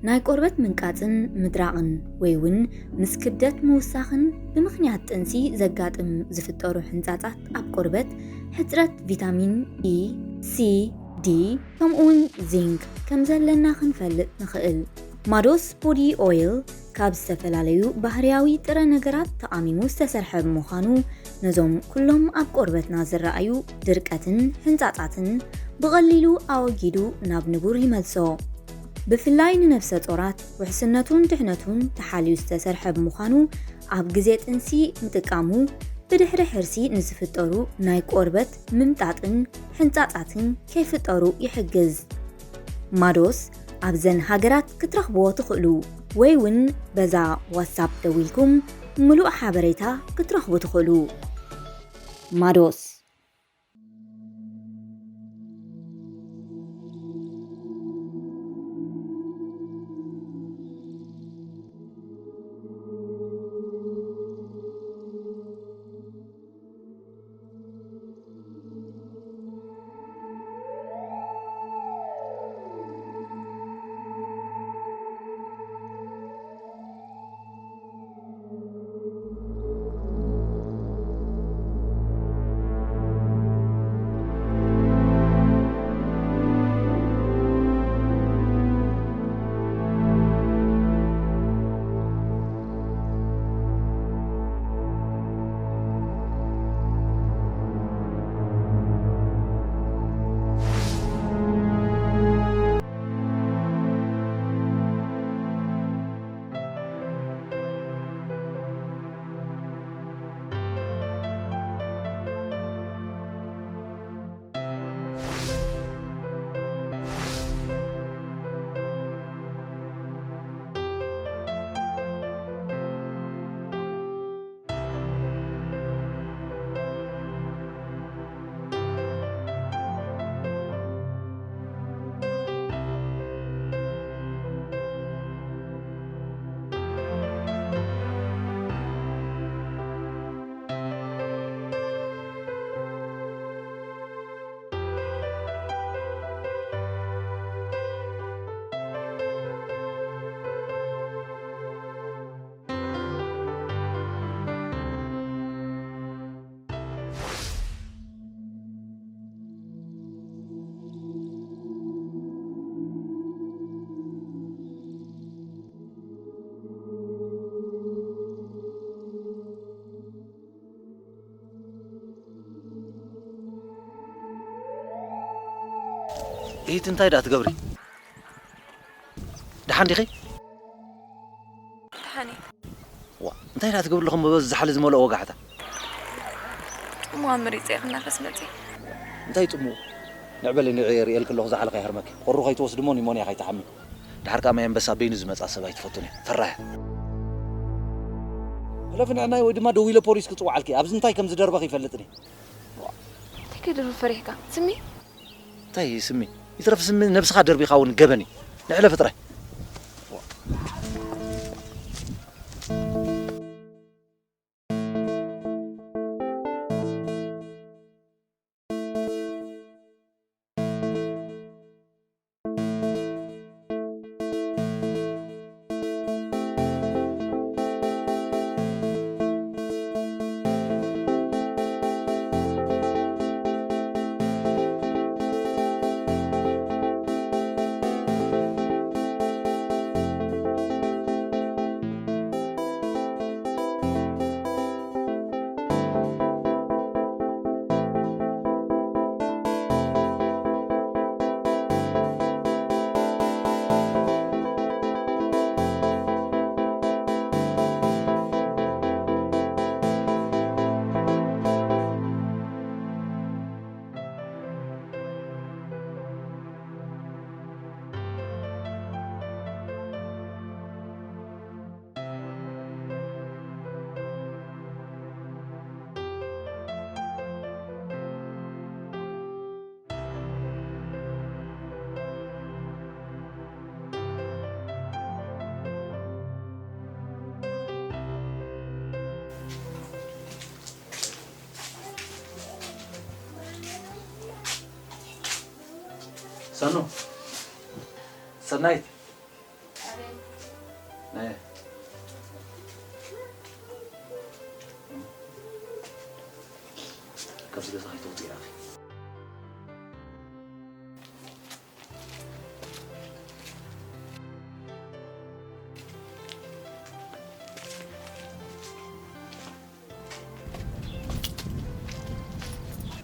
ናይ ቆርበት ምንቃጽን ምድራቕን ወይ እውን ምስ ክብደት ምውሳኽን ብምኽንያት ጥንሲ ዘጋጥም ዝፍጠሩ ሕንጻጻት ኣብ ቆርበት ሕጽረት ቪታሚን ኢ፣ ሲ፣ ዲ ከምኡውን ዚንክ ከም ዘለና ክንፈልጥ ንኽእል። ማዶስ ቦዲ ኦይል ካብ ዝተፈላለዩ ባህርያዊ ጥረ ነገራት ተቓሚሙ ዝተሰርሐ ብምዃኑ ነዞም ኩሎም ኣብ ቆርበትና ዝረኣዩ ድርቀትን ሕንጻጻትን ብቐሊሉ ኣወጊዱ ናብ ንቡር ይመልሶ። ብፍላይ ንነፍሰ ጾራት ውሕስነቱን ድሕነቱን ተሓልዩ ዝተሰርሐ ብምዃኑ ኣብ ግዜ ጥንሲ ምጥቃሙ ብድሕሪ ሕርሲ ንዝፍጠሩ ናይ ቆርበት ምምጣጥን ሕንጻጻትን ከይፍጠሩ ይሕግዝ። ማዶስ ኣብዘን ሃገራት ክትረኽብዎ ትኽእሉ ወይ እውን በዛ ዋትሳፕ ደዊልኩም ምሉእ ሓበሬታ ክትረኽቡ ትኽእሉ። ማዶስ። ኢት እንታይ ደኣ ትገብሪ? ደሓን ዲኺ? ደሓን እየ። ዋ፣ እንታይ ደኣ ትገብሪ ኣለኹም በዚ ዝሓለ ዝመልኦ ወጋሕታ? ጥሙዋ መሪጸ እየ ክናፈስ መጺአ። እንታይ ጥሙኡ? ንዕበሊ ንዒ ርእየልኪ ኣለኹ ዝሓለኸ ይሃርመኪ። ቁሪ ከይትወስዲ እሞ ኒሞንያ ከይትሓሚ። ድሓር ከኣ ማይ ኣንበሳ በይኑ ዝመጻ ሰብ ኣይትፈቱን እያ። ፈራሕ። ሕለፊ ንዕናይ ወይ ድማ ደዊለ ፖሊስ ክጽውዓልኪ። ኣብዚ እንታይ ከም ዝደርበኺ ይፈልጥን እየ። እንታይ ከይደርቢ ፈሪሕካ? ስሚ? እንታይ ስሚ? ይትረፍ ስሚ ነብስኻ ደርቢኻ እውን ገበን እዩ። ንዕለፊ ጥራይ። ሰኑ፣ ሰናይት፣ ኣብዚ ገዛ ከይትወፂ ኢላ።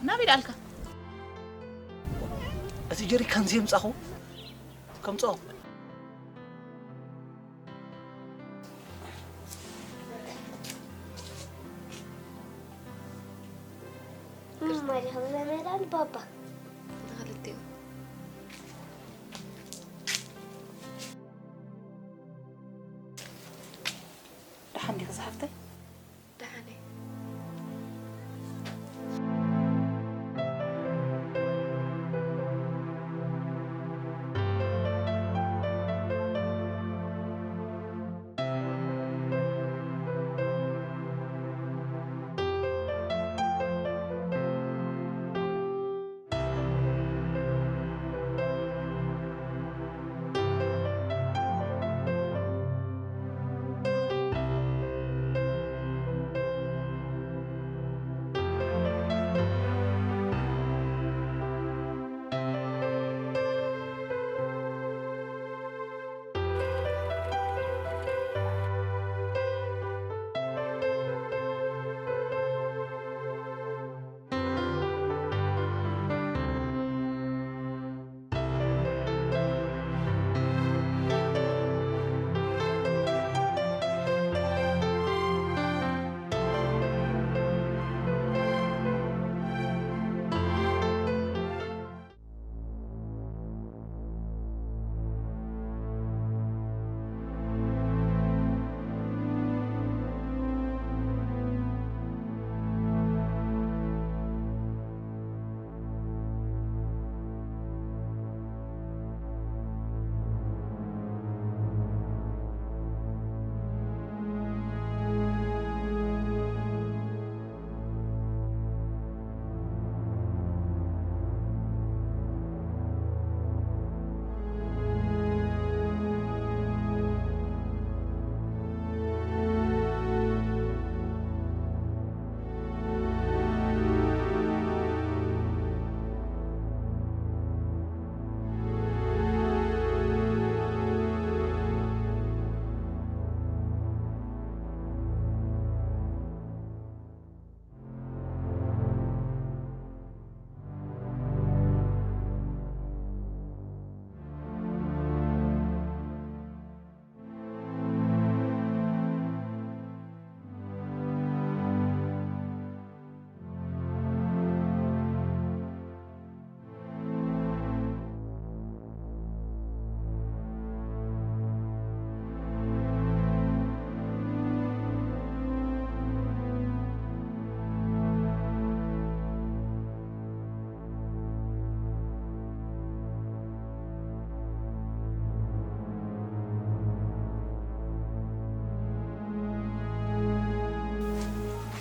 ናበይ ደኣልካ? እቲ ጀሪካን ዘየምጻኹ ከምጽኦ። ማማ ዲኹም ዘመዳን ባባ? ንኽልቲኡ። ደሓን ዲኺ ዝሓፍተይ? ደሓን እየ።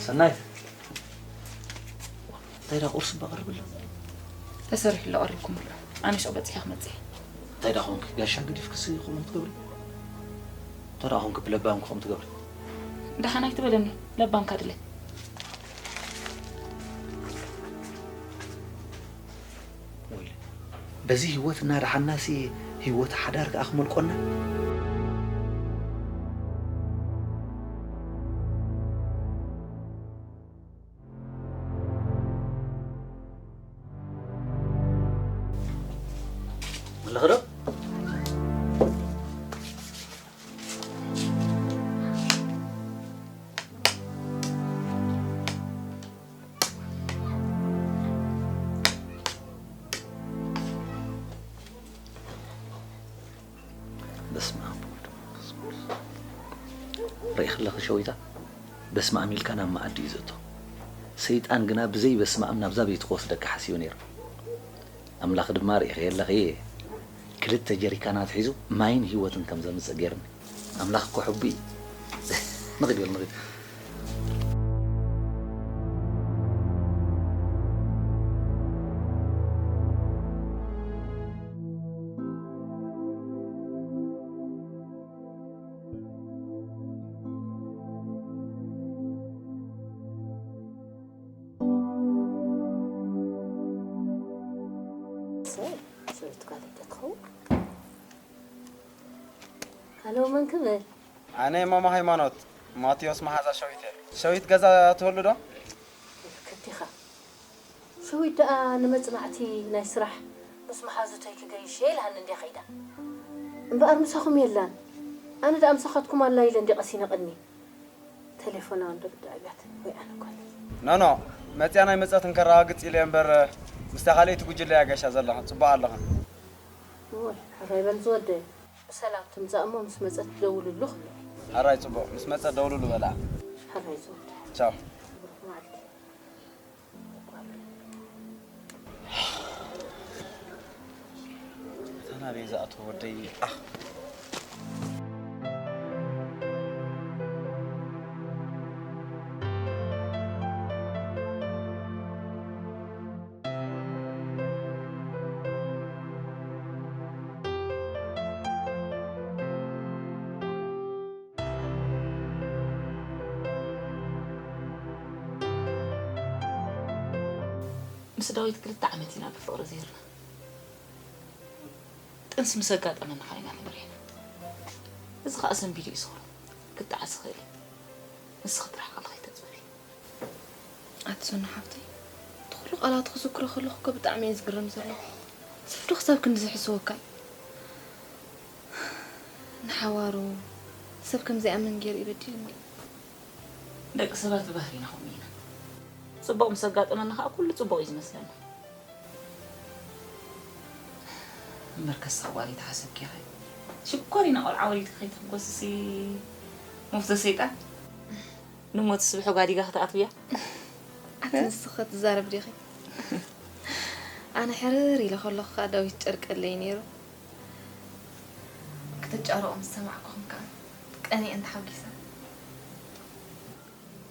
ሰናይት፣ እንታይ ዳ ቁርሲ እባ ቀርብላ? ተሰሪሑ ኣሎ ቀሪብኩም ብልዑ። ኣነ ሹቕ በጺሐ ክመጽእ እየ። እንታይ ዳ ኾንኪ? ጋሻ ገዲፍክሲ ከምኡ ትገብሪ? እንታይ ዳ ኾንኪ ብለባም ከምኡ ትገብሪ? ደሓን ኣይትበለኒ፣ ለባምካ ድለ። ወይለ፣ በዚ ህይወት እናደሓናሲ ህይወት ሓዳር ከኣ ክመልቆና? ኣለኸ ዶ? በስመ ኣብ ወወልድ ወመንፈስ ቅዱስ። ርኢኺ ኣለኺ ሸዊታ፣ በስመ ኣብ ኢልካ ናብ መኣዲ እዩ ዘእቶ። ሰይጣን ግና ብዘይ በስመ ኣብ ናብዛ ቤቱ ክወስደካ ሓሲቡ ነይሩ። ኣምላኽ ድማ ርኢኺ ኣለኺ ክልተ ጀሪካናት ሒዙ ማይን ህይወትን ከም ዘምጽእ ገይርኒ። ኣምላኽ እኮ ሕቡእ እዩ። ንኺድ በል ንኺድ። ጓል ዶ ትኸውን? ሃሎ፣ መን ክብል? ኣነ ማማ ሃይማኖት፣ ማቴዎስ መሓዛ ሸዊት እየ። ሸዊት ገዛ ትህሉ ዶ? ክቲኻ። ሸዊት ደኣ ንመጽናዕቲ ናይ ስራሕ ምስ መሓዙተይ ክገይሽ እየ ኢላኒ እንድያ ከይዳ። እምበኣር ምሳኹም የላን። ኣነ ደኣ ምሳኻትኩም ኣላ ኢለ እንድየ ቀሲነ ቅድሚ። ተሌፎና እንዶ ብድዕብያት ወይ ኣነ ጓል። ኖ፣ ኖ፣ መጽያ ናይ መጸት እንከረጋግጽ ኢለ እምበር፣ ምስታ ካልኣይቲ ጉጅለ እያ ገሻ ዘለኻ። ጽቡቕ ኣለኻ። እወ፣ ሕራይ በል ዝወደይ። ብሰላም ትምጻእ እሞ ምስ መጸት ደውልሉ ክብሎ። ሕራይ ጽቡቕ፣ ምስ መጸት ደውልሉ በላ። ሕራይ ዝወደይ። ቻው። ብሩኽ መዓልቲ። እታ ናበይ ዝኣተወ ወደይ? ኣኽ። ምስ ዳዊት ክልተ ዓመት ኢና ብፍቕሪ ዘይርና። ጥንሲ ምስ ኣጋጠመና ኸኣ ኢና ተበሪህና። እዚ ኸኣ ሰንቢዱ እዩ ዝኸውን። ክጠዓስ ይኽእል እዩ። ንስኺ ጥራሕ ቃል ከይተጽብሒ። ኣቲ ሶና ሓብተይ፣ እቲ ኩሉ ቃላት ክዝክሮ ከለኹ እኮ ብጣዕሚ እየ ዝግረም ዘለኹ። ሰብ ዶ ክሳብ ክንድዚ ይሕስወካ እዩ? ንሓዋሩ ሰብ ከም ዘይኣምን ገይሩ እዩ በዲሉኒ። ደቂ ሰባት ብባህሪና ከምኡ ኢና። ጽቡቕ ምስ ኣጋጠመና ኸኣ ኩሉ ጽቡቕ እዩ ዝመስለና። እምበር ከሳ ጓል ተሓሰብኪ ኢኺ። ሽኮሪና ቆልዓ ወሊድኪ ከይትሕጎስሲ መፍቶ ሰይጣን። ንሞት ስብሒ ጓዲጋ ክትኣትውያ። ኣቲ ንስኺ ትዛረብ ዲኺ? ኣነ ሕርር ኢለ ከለኹ ከኣ ዳዊት ጨርቀለይ ነይሩ። ክትጫረቑ ምስ ሰማዕኩኹም ከኣ ቀኒኤ እንተሓጒሰ።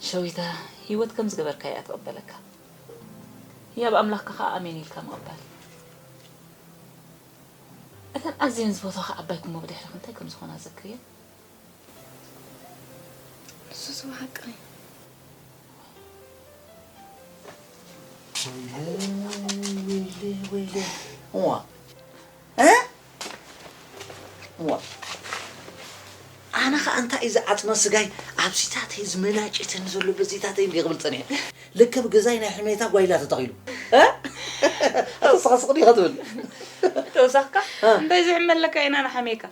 ሸዊታ፣ ህይወት ከም ዝገበርካያ እያ ትቕበለካ። ህያብ ኣምላኽካ ከኣ ኣሜን ኢልካ ምቕባል። እተን ኣዝየን ዝፈትዋኻ ዓባይ ኩሞ ብድሕርኺ እንታይ ከም ዝኾና ዘክርየን። ንሱስ ብሓቂ። ወይለ፣ ወይለ፣ ወይለ። እዋ። እ? እዋ። ኣነ ኸኣ እንታይ እዩ ዝዓጽመ ስጋይ ኣብዚታተይ ዝመናጨተኒ ዘሎ በዚታተይ እንዲየ ክብል ጸኒሐ። ልክብ ገዛይ ናይ ሕሜታ ጓይላ ተተኺሉ። እ? ኣተሰኻስቕ ዲኻ ትብል? ተወሳኽካ? እ? እንታይ ዝሕመለካ ኢና ንሓሜካ?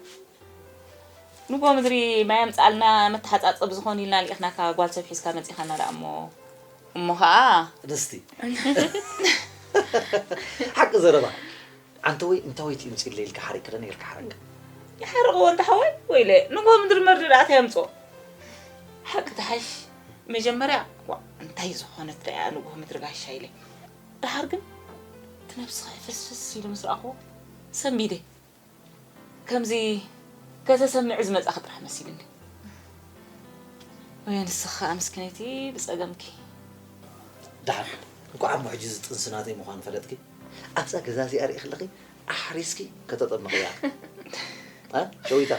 ንጎ ምድሪ ማይ ኣምጽኣልና መተሓጻጸቢ ዝኾን ኢልና ልኢኽናካ ጓል ሰብ ሒዝካ መጺኻና ደኣ እሞ፣ እሞ ኸኣ። ደስቲ። ሓቂ ዘረባ። ኣንተወይ፣ እንታወይቲ ይምጽእ ኢለ ኢልካ ሓሪቕ ክደ ነይርካ ሓረቅ። ይሓርቕዎ እንተ ሓወይ፣ ወይለ፣ ንጎ ምድሪ መርዲ ደኣ ተየምጽኦ። ሓቂ ትሓሽ፣ መጀመርያ፣ ዋ፣ እንታይ ዝኾነት ደኣ ንጎ ምድሪ ጋሻ ኢለ። ደሓር ግን፣ እቲ ነብስኻ ፍስፍስ ኢሉ ምስ ረኣኽዎ፣ ሰንቢደ። ከምዚ ከተሰምዒ ዝመጻኺ ጥራሕ መሲሉኒ። ወይ ንስኺ ከኣ ምስኪነይቲ ብጸገምኪ። ደሓን፣ እንቋዕ እሞ ሕጂ እዚ ጥንሲ ናተይ ምዃኑ ፈለጥኪ። ኣብዛ ገዛ እዚኣ ርኢ ከለኺ ኣሕሪስኪ ከተጠምቕያ። እ? ሸዊታ።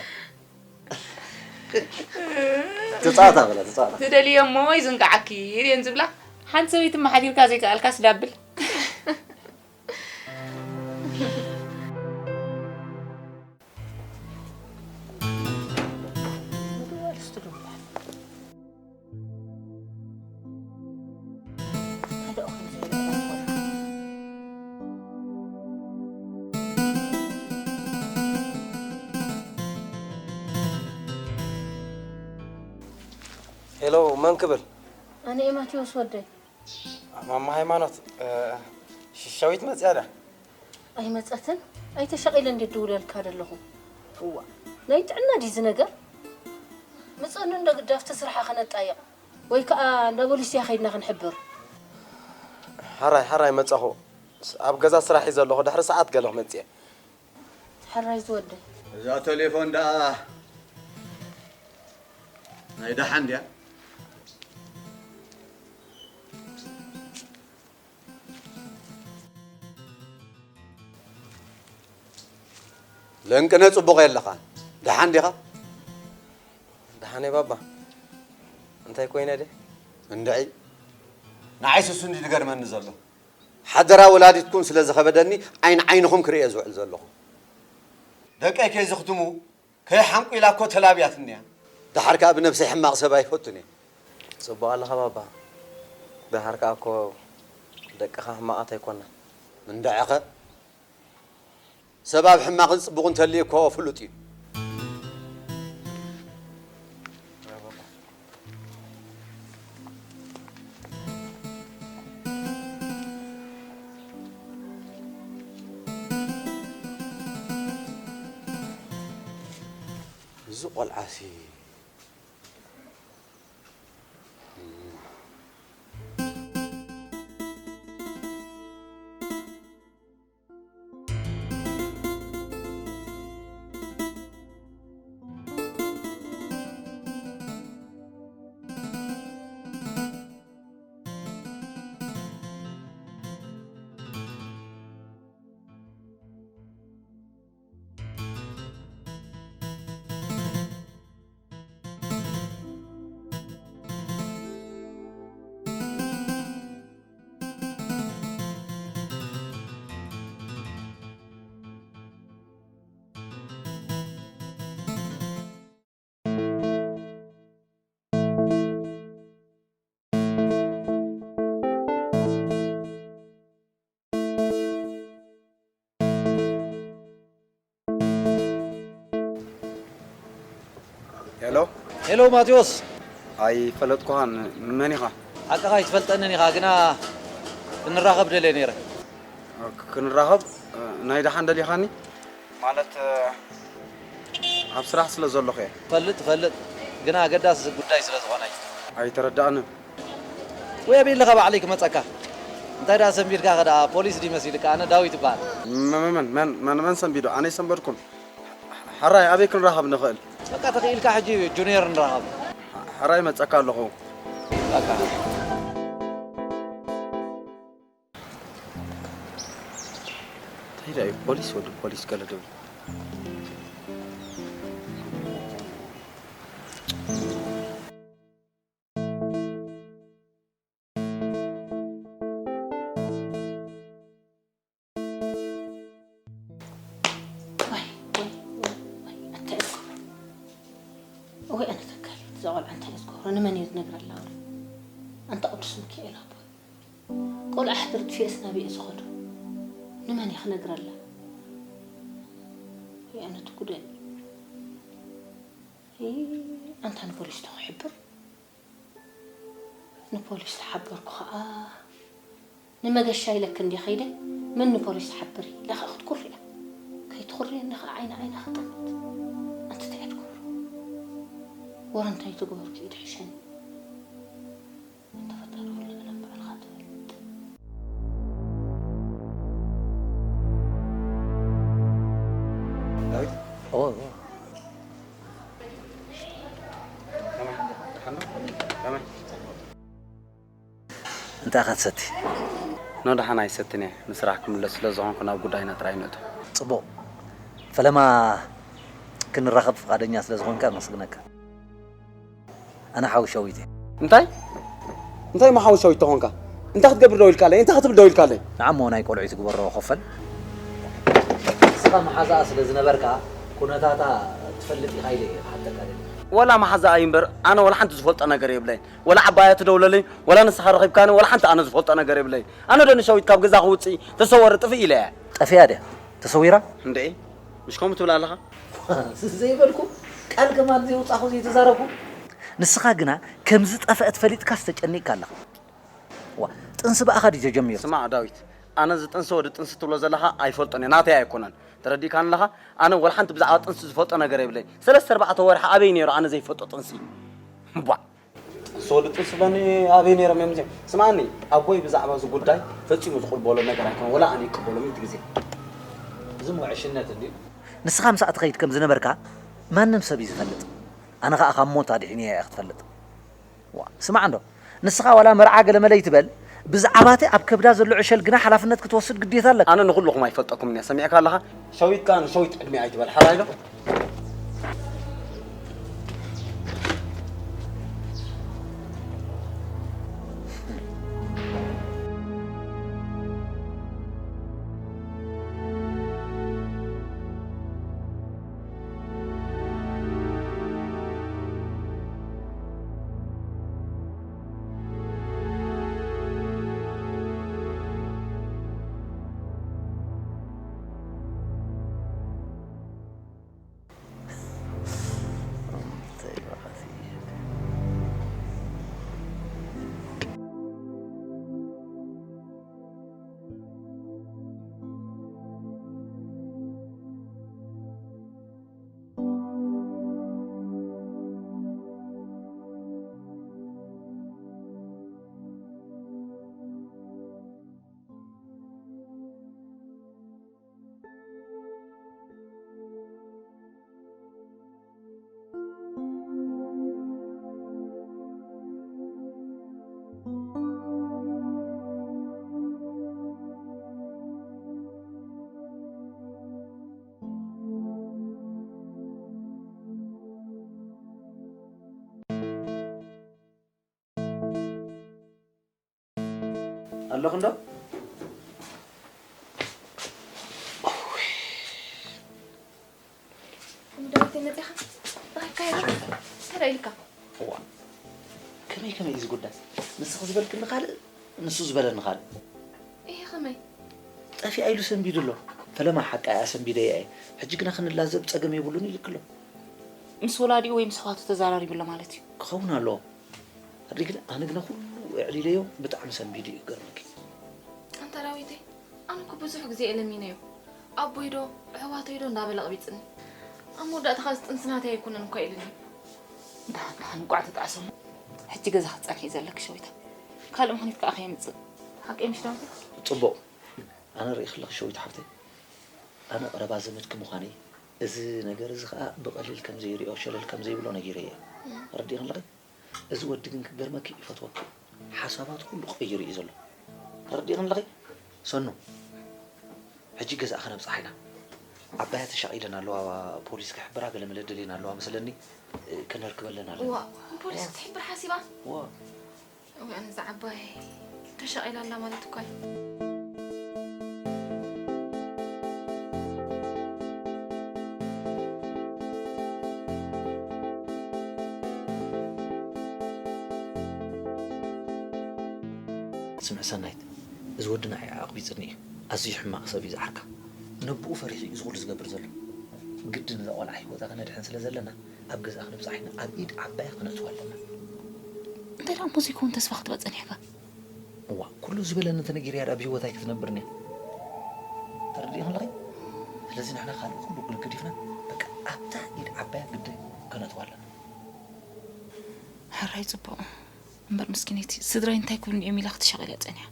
ተጻወታ በላ፣ ተጻወታ። ትደልዮ እሞ ይዝንግዓኪ እየን ዝብላ። ሓንቲ ሰበይቲ መሓዲርካ ዘይከኣልካስ ዳብል። ሄሎ፣ መን ክብል? ኣነ እየ ማቴዎስ ወደይ። ማማ ሃይማኖት፣ እ፣ ሽ-፣ ሸዊት መጽያ ድያ? ኣይመጸትን? ኣይተሸቒለ እንዴ ድውለልካ ደለኹ? እዋ፣ ናይ ጥዕና ድዩ እዚ ነገር? ምጸኒ እንዶ ግዳፍቲ ስራሓ ከነጣይቕ ወይ ከኣ እንዳ ቦሊስ ድያ ከይድና ክንሕብር? ሓራይ፣ ሓራይ መጸኹ። ስ-፣ ኣብ ገዛ ስራሕ እየ ዘለኹ። ድሕሪ ሰዓት ገለ ክመጽእ እየ። ሕራይ ዝወደይ። እዛ ቴሌፎን ደኣ ናይ ደሓን ድያ? ለንቅነ ጽቡቕ የለኻ። ደሓን ዲኻ? ደሓን እየ ባባ። እንታይ ኮይነ ድየ? እንድዒ። ንዓይ ስሱ እንዲ ዝገርመኒ ዘሎ። ሓደራ ወላዲትኩም ስለ ዝኸበደኒ ዓይን ዓይንኹም ክርእየ ዝውዕል ዘለኹ። ደቀይ ከይዝኽትሙ ከይሓንቁ ኢላ እኮ ተላብያትኒ እያ። ደሓር ከኣ ብነብሰይ ሕማቕ ሰብ ኣይፈቱን እየ። ጽቡቕ ኣለኻ ባባ። ደሓር ከኣ እኮ ደቅኻ ሕማቓት ኣይኮናን። እንድዕኸ ሰብ ኣብ ሕማቕን ጽቡቕን ተልዩ እኮ ፍሉጥ እዩ። እዚ ቆልዓሲ ሄሎ። ሄሎ ማቴዎስ። ኣይፈለጥኩኻን። መን ኢኻ? ሓቅኻ ኣይትፈልጠንን ኢኻ፣ ግና ክንራኸብ ደልየ ነይረ። ክ-፣ ክንራኸብ? ናይ ደሓን ደሊኻኒ? ማለት፣ ኣብ ስራሕ ስለ ዘለኹ እየ። ፈልጥ፣ ፈልጥ። ግና ኣገዳሲ ጉዳይ ስለ ዝኾነ እዩ። ኣይተረዳእንን። ወይ ኣበይ ኣለኻ ባዕለይ ክመጸካ። እንታይ ደኣ ሰንቢድካ ከ ደኣ ፖሊስ ድዩ መሲልካ? ኣነ ዳዊት እበሃል። መ-፣ መ-፣ መን፣ መን፣ መን፣ መን ሰንቢዱ? ኣነ ኣይሰንበድኩን። ሕራይ ኣበይ ክንራኸብ ንኽእል? በቃ ተኽኢልካ ሕጂ ጁኒየር ንራኸብ። ሕራይ መጸካ ኣለኹ። በቃ። እንታይ ደኣ እዩ ፖሊስ ወዲ ፖሊስ ገለ ደው ወይ፣ ወይ፣ ወይ፣ ወይ፣ እንታይ እየ ዝገብሮ? ወይ፣ ኣነ ተጋልየት፣ እዛ ቆልዓ እንታይ እየ ዝገብሮ? ንመን እየ ዝነግረላ? ኣንታ ቅዱስ ሚካኤል ኣቦይ፣ ቆልዓ ሕድሪ ጥፊኤስ ናበይ እየ ዝኸዶ? ንመን እየ ክነግረላ? ወይ፣ ኣነ ትጉደል። ይ፣ ኣንታ ንፖሊስ ተኽሕብር? ንፖሊስ ተሓበርኩ ኸኣ፣ ንመገሻ ኢለኪ እንድየ ከይደ፣ መን ንፖሊስ ትሓብሪ? ኢላ ኸኣ ክትኩሪ እያ። ከይትኹርየኒ ኸኣ ዓይኒ ዓይና ክጥምት። ኣንቲ እንታይ እያ ትገብሮ? ወረ እንታይ ተገበርኩ እዩ ድሕሸኒ? ኣንታ ፈጣሪ ኩሉ ገለ እምበኣልኻ ትፈልጥ። ዳዊት? ኦ፣ ኦ። ከመይ? ደሓን ዶ? ከመይ? እንታይ ኢኻ ትሰቲ? ኖ፣ ደሓን ኣይሰትን እየ። ንስራሕ ክምለስ ስለ ዝኾንኩ ናብ ጉዳይና ጥራይ ንእቶ። ጽቡቕ። ፈለማ ክንራኸብ ፍቓደኛ ስለ ዝኾንካ ኣመስግነካ። ኣነ ሓዊ ሸዊት እየ። እንታይ? እንታይ እሞ ሓዊ ሸዊት ተኾንካ? እንታይ ክትገብር ደው ኢልካለይ? እንታይ ክትብል ደው ኢልካለይ? ንዓሞ ናይ ቆልዑ ትግበሮ ኮፈል። ንስኻ መሓዛኣ ስለ ዝነበርካ ኩነታታ ትፈልጥ ኢኻ ኢለ እየ ክሓተካ ደልየ። ወላ መሓዛኣ እዩ እምበር ኣነ ወላ ሓንቲ ዝፈልጦ ነገር የብለይን። ወላ ዓባያ ትደውለለይ፣ ወላ ንስኻ ረኺብካኒ፣ ወላ ሓንቲ ኣነ ዝፈልጦ ነገር የብለይን። ኣነ ዶ ንሸዊት ካብ ገዛ ክውፅእ ተሰወሪ ጥፍእ ኢለ እየ። ጠፊኣ ድያ? ተሰዊራ? እንዴ፣ ምሽ ከምኡ ትብል ኣለኻ? ዘይበልኩ፣ ቃል ከማን ዘየውጻኹ ዘይተዛረብኩ። ንስኻ ግና ከም ዝጠፍአት ፈሊጥካስ ተጨኒቕካ ኣለኻ። ዋ፣ ጥንሲ ብኣኻ ድዩ ተጀሚሩ? ስማዕ ዳዊት፣ ኣነ እዚ ጥንሲ ወዲ ጥንሲ ትብሎ ዘለኻ ኣይፈልጦን እየ፣ ናተይ ኣይኮነን። ተረዲእካኒ ኣለኻ? ኣነ ወላ ሓንቲ ብዛዕባ ጥንሲ ዝፈልጦ ነገር የብለይን። ሰለስተ ኣርባዕተ ወርሒ ኣበይ ነይሩ ኣነ ዘይፈልጦ ጥንሲ? እምቧዕ። ጥንሲ ወዲ ጥንሲ ብለኒ ኣበይ ነይሮም እዮም እዚኦም? ስምዓኒ፣ ኣቦይ ብዛዕባ እዚ ጉዳይ ፈጺሙ ዝቕበሎ ነገር ኣይኮነን፣ ወላ ኣነ ይቅበሎ ሚእቲ ግዜ። እዚ እሞ ዕሽነት እንድዩ። ንስኻ ምሳኣ ትኸይድ ከም ዝነበርካ ማንም ሰብ እዩ ዝፈልጥ። ኣነ ኸኣ ካብ ሞት ኣድሒነያ እያ ክትፈልጥ። ዋ፣ ስማዕ እንዶ፣ ንስኻ ዋላ መርዓ ገለመለ ይትበል፣ ብዛዕባቲ ኣብ ከብዳ ዘሎ ዕሸል ግና ሓላፍነት ክትወስድ ግዴታ ኣለካ። ኣነ ንኹልኹም ኣይፈልጠኩምን እየ፣ ሰሚዕካ ኣለኻ? ሸዊት ከኣ ንሸዊት ዕድሜ ኣይትበል፣ ሓራይ ዶ? ኣለኹ እንዶ? ዳዊት መፂኻ? ረኺብካዮ ዶ? እንታይ ኢልካ? እዋ፣ ከመይ ከመይ እዩ ዝጉዳይ? ንስኺ ዝበልክኒ ካልእ፣ ንሱ ዝበለኒ ካልእ። እየ፣ ከመይ? ጠፊኣ ኢሉ ሰንቢዱ ኣሎ። ፈለማ ሓቃ እያ፣ ሰንቢደያ እየ። ሕጂ ግና ክንላዘብ ጸገም የብሉን ኢልክ ኣሎ። ምስ ወላዲኡ ወይ ምስ ኣሕዋቱ ተዘራሪቡ ኣሎ ማለት እዩ። ክኸውን ኣለዎ። ኣድሪ ግን፣ ኣነ ግና ኩሉ ኣዕሊለዮ፣ ብጣዕሚ ሰንቢዱ እዩ፣ ክገርመኪ። ኣንታ ዳዊተይ፣ ኣነ እኮ ብዙሕ ግዜ እየ ለሚነዮ። ኣቦይ ዶ፣ ኣሕዋተይ ዶ እንዳበለ ኣቕቢጽኒ። ኣብ መወዳእታ ኸኣ እዚ ጥንሲ ናተይ ኣይኮነን እኳ ኢሉኒ። ደሓን፣ ደሓን፣ እንቋዕ ተጣዕሰ እሞ። ሕጂ ገዛ ክትጸንሒ እዩ ዘለኪ ሸዊታ። ካልእ ምኽንያት ከኣ ከየምጽእ። ሓቀይ ምሽ ዳዊተይ? ጽቡቕ። ኣነ ርእየ ከለኺ ሸዊት ሓፍተይ፣ ኣነ ቀረባ ዘመድኪ ምዃነይ፣ እዚ ነገር እዚ ኸኣ ብቐሊል ከም ዘይርእዮ፣ ሸለል ከም ዘይብሎ ነጊረዮ እየ። ተረዲእክኒ ኣለኺ? እዚ ወዲ ግን ክገርመኪ ይፈትወኪ እዩ። ሓሳባቱ ኩሉ ቀይሩ እዩ ዘሎ። ተረዲእክኒ ኣለኺ? ሰኑ፣ ሕጂ ገዛኣ ከነብጽሓ ኢና። ዓባያ ተሻቒለን ኣለዋ፣ ፖሊስ ክሕብራ ገለ መለ ደልየን ኣለዋ መስለኒ፣ ከነርክበለን ኣለና። እዋ፣ ፖሊስ ክትሕብር ሓሲባ? እዋ። እዋእ፣ ነዛ ዓባይ ተሻቒላ ኣላ ማለት እኳ እዩ። ስምዒ ሰናይት፣ እዚ ወዲ ንዓይ ኣቕቢጽኒ እዩ። ኣዝዩ ሕማቕ ሰብ እዩ ዝዓርካ። ነብኡ ፈሪሑ እዩ እዚ ኩሉ ዝገብር ዘሎ። ግድን እዛ ቆልዓ ህይወታ ከነድሕን ስለ ዘለና፣ ኣብ ገዛ ክነብጻሕ ኢና፣ ኣብ ኢድ ዓባያ ክነእትዋ ኣለና። እንታይ ደኣ እሞ ዘይከውን ተስፋ ክትበ ጸኒሕካ? እዋ፣ ኩሉ ዝበለኒ እንተነጊረያ ደኣ ብህይወት ኣይክትነብርን እያ። ተረዲእክን ኣለኺ? ስለዚ ንሕና ካልእ ኩሉ ገዲፍና፣ በቃ ኣብታ ኢድ ዓባያ ግደ ከነእትዋ ኣለና። ሕራይ ጽቡቕ። እምበር ምስኪነይቲ ስድራይ እንታይ ክብሉኒ እዮም ኢላ ክትሻቐል እያ ጸኒሓ።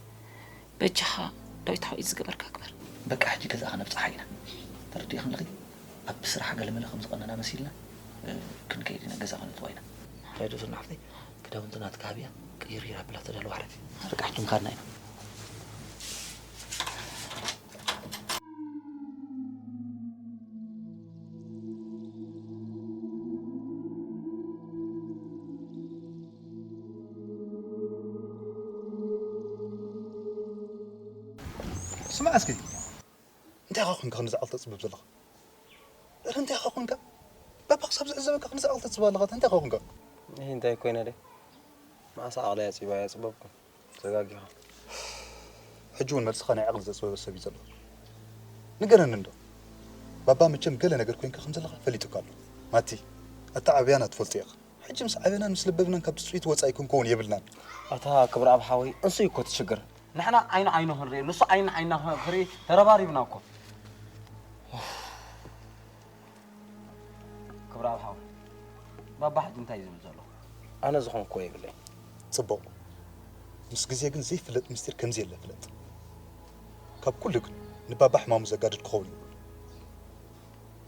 በጃኻ ዳዊት ሓወይ ዝገበርካ ግበር። በቃ ሕጂ ገዛ ከነብጽሓ ኢና። ተረዲእክን ኣለኺ? ኣብ ስራሕ ገለመለ ከም ዝቐነና መሲልና፣ እ፣ ክንከይድ ኢና፣ ገዛ ከነእትዋ ኢና። ሕራይ ዶ ሰኑ ሓፍተይ፣ ክዳውንቲ ናትካ ሃብያ፣ ቅይር ይር ኣብላ ተዳለዋ ሕራይ። በቃ ሕጂ ምኻድና ኢና። ስማዕ እስኪ፣ እንታይ ኢኻ ኮንካ ክንዚ ዓቕሊ ተጽብብ ዘለኻ? እረ እንታይ ኢኻ ኮንካ? ባባ ክሳብ ዝዕዘበካ ክንዚ ዓቕሊ ተጽብብ ኣለኻ፣ እንታይ ኢኻ ኮንካ? እህ፣ እንታይ ኮይነ ደይ? መዓስ ዓቕሊ ኣጽቢበ ኣየጽበብኩን። ተጋጊኻ። ሕጂ እውን መልስኻ ናይ ዓቕሊ ዘጽበበ ሰብ እዩ ዘሎ። ንገረኒ እንዶ። ባባ መቸም ገለ ነገር ኮይንካ ከም ዘለኻ ፈሊጡካ ኣሎ። ማቲ፣ ኣተዓብያና ትፈልጦ ኢኻ። ሕጂ ምስ ዓበናን ምስ ለበብናን ካብ ትጽቢት ወጻኢ ክንከውን የብልናን። ኣታ ክብረኣብ ሓወይ፣ እንሱ እዩ እኮ እቲ ሽግር። ንሕና ዓይኒ ዓይኑ ክንርኢ፣ ንሱ ዓይኒ ዓይና ክርኢ ተረባሪብና እኮ። ክብረኣብ ሓወይ፣ ባባ ሕጂ እንታይ እዩ ዝብል ዘሎ? ኣነ ዝኾንኩዎ የብለይ። ጽቡቕ። ምስ ግዜ ግን ዘይፍለጥ ምስጢር ከምዚ የለ ፍለጥ። ካብ ኩሉ ግን ንባባ ሕማሙ ዘጋድድ ክኸውን ይብሉ።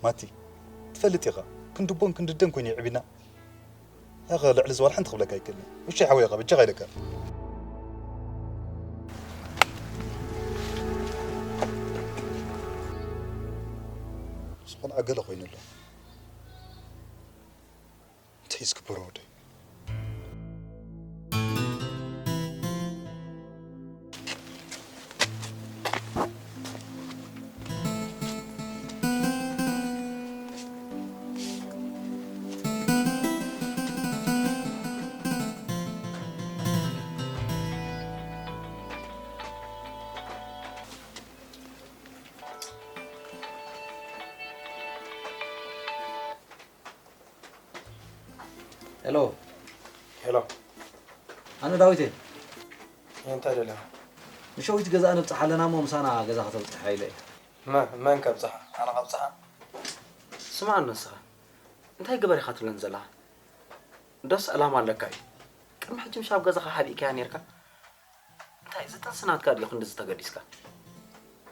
ማቲ፣ ትፈልጥ ኢኻ፣ ክንዲ ኣቦን ክንዲ ኣደን ኮይኑ የዕቢና። ያኸ ልዕሊ ዝበል ሓንቲ ክብለካ ኣይክእልን። ውሻይ ሓወይ ኢኻ፣ በጃኻ ኢለካ። ምስ ቆልዓ ገለ ኮይኑ ኣሎ። እንታይ እዩ ዝግበሮ ወደይ? ሄሎ። ሄሎ። ኣነ ዳዊት እየ። እንታይ ደሊኻ? ንሸዊት ገዛ ነብጽሓ ኣለና እሞ ምሳና ገዛ ከተብጽሓ ኢለ እየ። መ-፣ መን ከብጽሓ? ኣነ ከብጽሓ? ስማዕ ንስኻ። እንታይ ግበር ኢኻ ትብለኒ ዘለኻ? ዶስ ዕላማ ኣለካ እዩ? ቅድሚ ሕጂ ምሽ ኣብ ገዛኻ ሓቢእካያ ኔርካ? እንታይ፣ እዚ ጥንሲ ናትካ ድዩ ክንድዚ ተገዲስካ?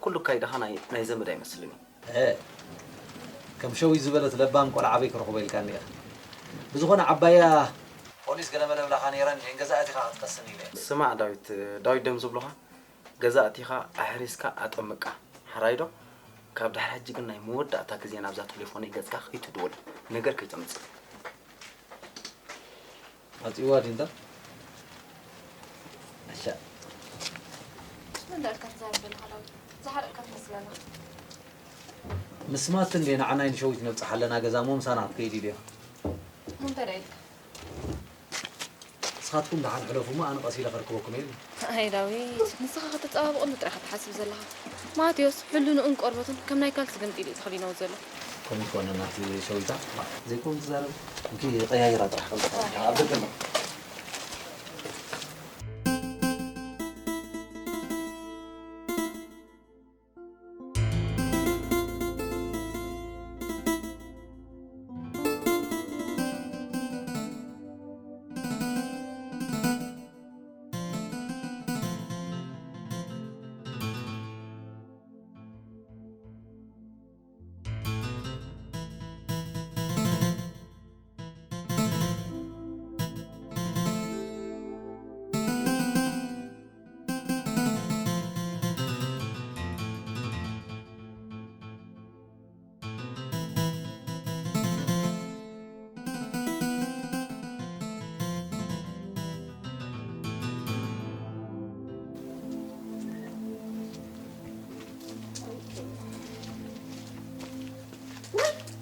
ኩሉ ኣካይዳኻ ናይ፣ ናይ ዘመድ ኣይመስልን እዩ። እ፣ ከም ሸዊት ዝበለት ለባም ቆልዓ ኣበይ ክረኽቦ ኢልካኒ ኢኻ። ብዝኾነ ዓባያ ፖሊስ ገለ መለ ብላኻ ነይረን፣ እየን ገዛ ኣቲኻ ክትቀስን ኢለ እየ። ስማዕ ዳዊት፣ ዳዊት ደም ዝብሉኻ፣ ገዛ ኣቲኻ ኣሕሪስካ ኣጠምቃ። ሕራይ ዶ? ካብ ድሕሪ ሕጂ ግን ናይ መወዳእታ ግዜ ናብዛ ቴሌፎነይ ገጽካ ከይትድውል፣ ነገር ከይተምጽእ። ኣጽዋ ዲንታ? ኣሻ። መን ደኣ ኢልካ ትዛረብ ዘለኻ ዳዊት? ዝሓረቕካ ትመስል ኣለኻ። ምስማት እንዴ ንዓናይ ንሸዊት ነብጽሓ ኣለና ገዛ እሞ ምሳና ክትከይድ ኢሉ እያ። እንታይ ደኣ ኢልካ? ንስኻትኩም ደሓን ሕለፉ እሞ ኣነ ቀስ ኢለ ከርክበኩም እየ። ኣይ ዳዊት፣ ንስኻ ከተጸባብቐሉ ጥራይ ኢኻ ትሓስብ ዘለኻ። ማቴዎስ ሕልንኡን ቆርበቱን ከም ናይ ካልሲ ገምጢሉ እዩ ተኸዲንዎ ዘሎ። ከምኡ ትኾነ ናቲ ሸዊታ ዘይኮን ትዛረብ። እንኪ ቀያይራ ጥራሕ ከም ኣብ ደገ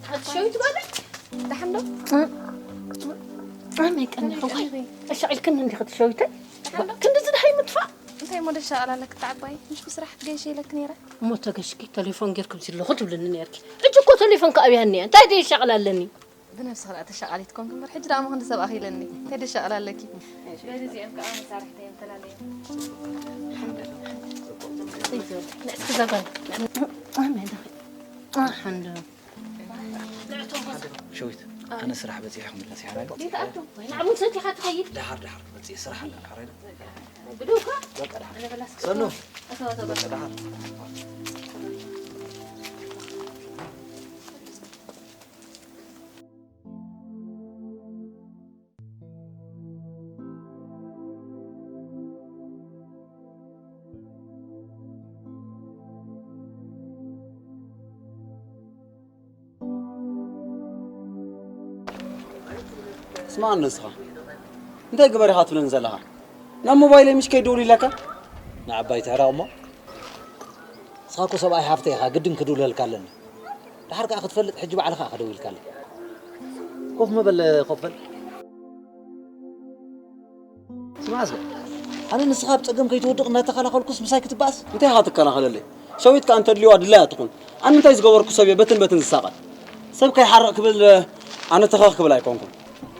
ሓንቲ ሸዊት ጓለይ። ደሓን ዶ? ኣመይ ቀኒኺ ዋይ። ኣሻቒልክኒ እንዲኺ ትሸዊተይ። ደሓን ዶ? ክንድዚ ደሃይ ምጥፋእ። እንታይ እሞ ደሻቕል ኣለኪ ተዓባይ? ምሽ ብስራሕ ክትገይሽ ኢለኪ ነይረ። እሞ ተገሽኪ ተሌፎን ጌርኪ ምስለኹ ትብልኒ ነይርኪ። ሕጂ እኮ ተሌፎን ከኣብያኒ እያ። እንታይ ደይሻቕል ኣለኒ? ብነብስኺ ደኣ ተሻቓሊት ኮንኪ እምበር፣ ሕጂ ደኣ እሞ ክንዲ ሰብ ኣኺለኒ። እንታይ ደሻቕል ኣለኪ? በዚ እዚኦም ከዓ መሳርሕተይ እዮም ተላለዮም። እስኪ ዘጋል። ኣመይ ደኺ። ኣሓንዶ። ሸዊት፣ ኣነ ስራሕ በፂሐ ክምለስ እየ፣ ሓራይ? ዲታ ኣቱ፣ ወይ ንዓቡን ሰቲኻ ትኸይድ? ደሓር፣ ደሓር ክመፅእ እየ፣ ስራሕ ኣለኒ፣ ሓራይ ዶ? ብዱኻ? በቃ፣ ደሓር። ኣነ በላስ ሰኑ። ኣቶ፣ ኣቶ፣ በቃ፣ ደሓር። ስማዕ ንስኻ እንታይ ግበር ኢኻ ትብለኒ ዘለኻ? ናብ ሞባይለይ ምሽ ከይደውል ኢለካ? ንዓባይ ትሕረቕ እሞ። ንስኻ እኮ ሰብኣይ ሓፍተይ ኢኻ፣ ግድን ክድውለልካ ኣለኒ። ደሓር ከኣ ክትፈልጥ ሕጂ ባዕልኻ ኢኻ ደዊልካለይ። ኮፍ ምበል፣ ኮፍ በል። ስማዕ እስከ፣ ኣነ ንስኻ ኣብ ጸገም ከይትወድቕ እናተኸላኸልኩስ ምሳይ ክትበኣስ? እንታይ ኢኻ ትከላኸለለይ? ሸዊት ከኣ እንተድልዋ ድላያ ትኹን። ኣነ እንታይ ዝገበርኩ ሰብ እየ በትን በትን ዝሳቐ? ሰብ ከይሓርቕ ክብል ኣነ ተኸኽ ክብል ኣይኮንኩን።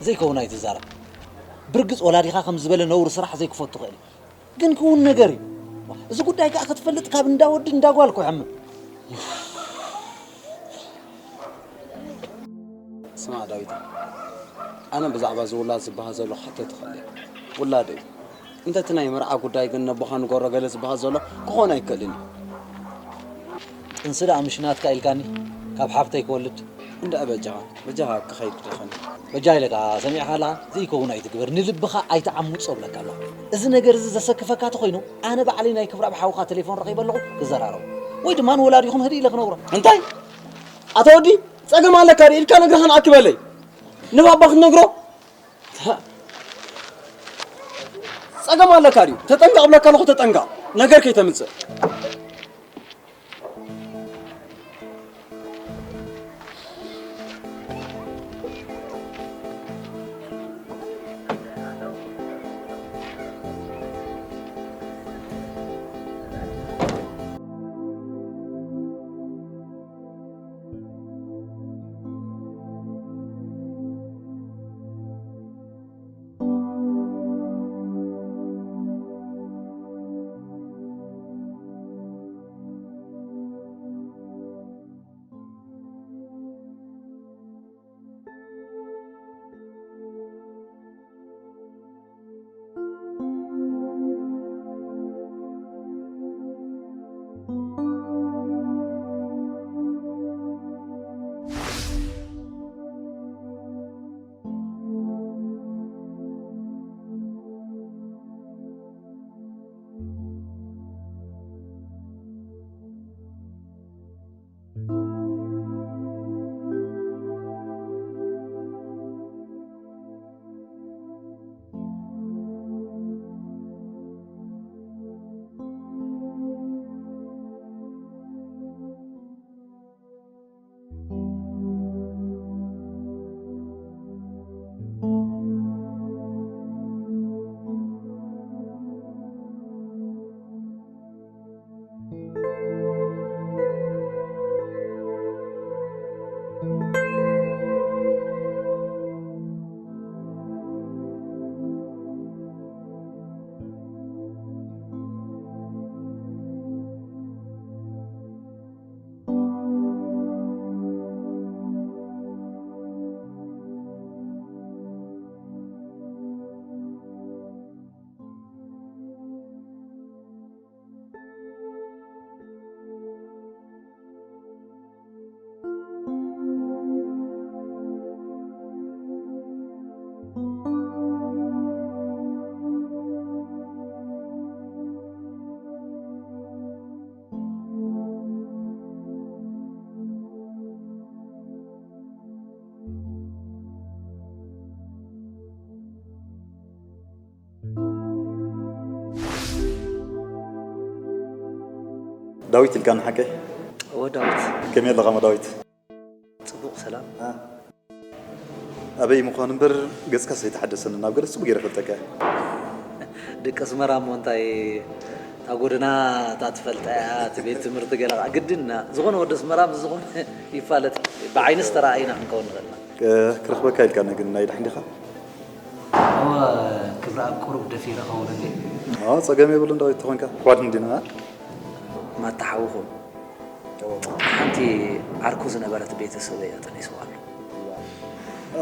ዘይከውን ኣይትዛረብ። ብርግጽ ወላዲኻ ከም ዝበለ ነውሪ ስራሕ ዘይክፈቱ ክእል እዩ። ግን ክውን ነገር እዩ። እዚ ጉዳይ ከኣ ክትፈልጥ ካብ እንዳ ወዲ እንዳ ጓል እኮ ይሕምም። ስማዕ ዳዊት፣ ኣነ ብዛዕባ እዚ ውላድ ዝበሃል ዘሎ ክሓተት እኽእል እየ። ውላድ እዩ። እንተ እቲ ናይ መርዓ ጉዳይ ግን ነቦኻ ንገሮ ገለ ዝበሃል ዘሎ ክኾን ኣይክእልን እዩ። ጥንሲ ደኣ ምሽ ናትካ ኢልካኒ ካብ ሓፍተይ ክወልድ? እንድዒ በጃኻ፣ በጃኻ ክኸይድ ደኸኒ። በጃ ኢለካ ሰሚዕካ ኣለኻ? ዘይከውን ኣይትግበር፣ ንልብኻ ኣይትዓምጾ እብለካ ኣለኹ። እዚ ነገር እዚ ዘሰክፈካ ተኾይኑ ኣነ ባዕለይ ናይ ክብራብ ሓውኻ ቴሌፎን ረኺበ ኣለኹ ክዘራረቡ። ወይ ድማ ንወላዲኹም ህድእ ኢለ ክነግሮ። እንታይ? ኣታ ወዲ፣ ጸገም ኣለካ ድዩ ኢልካ ነግረኻ ንኣክበለይ። ንባባ ክትነግሮ? ጸገም ኣለካ ድዩ? ተጠንቀቕ እብለካ ኣለኹ፣ ተጠንቀቕ። ነገር ከይተምጽእ። ዳዊት ኢልካኒ ሓቀይ? እወ ዳዊት። ከመይ ኣለኻ እሞ ዳዊት? ጽቡቕ ሰላም። ኣበይ ምዃን እምበር ገጽካስ ኣይተሓደሰንን፣ ናብ ገለ ጽቡቕ ገይረ እፈልጠካ እየ። ደቂ ኣስመራ እሞ እንታይ እታ ጎደና እታ ትፈልጣ እያ፣ እቲ ቤት ትምህርቲ ገለ ኸዓ ግድን ኢና። ዝኾነ ወዲ ኣስመራ ምስ ዝኾነ ይፋለጥ። ብዓይንስ ተረኣኢና ክንከውን ንኽእል ኢና። ክረኽበካ ኢልካኒ ግን ናይ ድሓን ዲኻ? እወ ክብረኣብ ቁሩብ ደፊረ ኸውን እንዴ? ጸገም የብሉን ዳዊት ተኾንካ ኣሕዋት እንዲና። ማታ ሓውኹም ሓንቲ ዓርኩ ዝነበረት ቤተሰበይ ኣጠኒስዋ ኣሎ።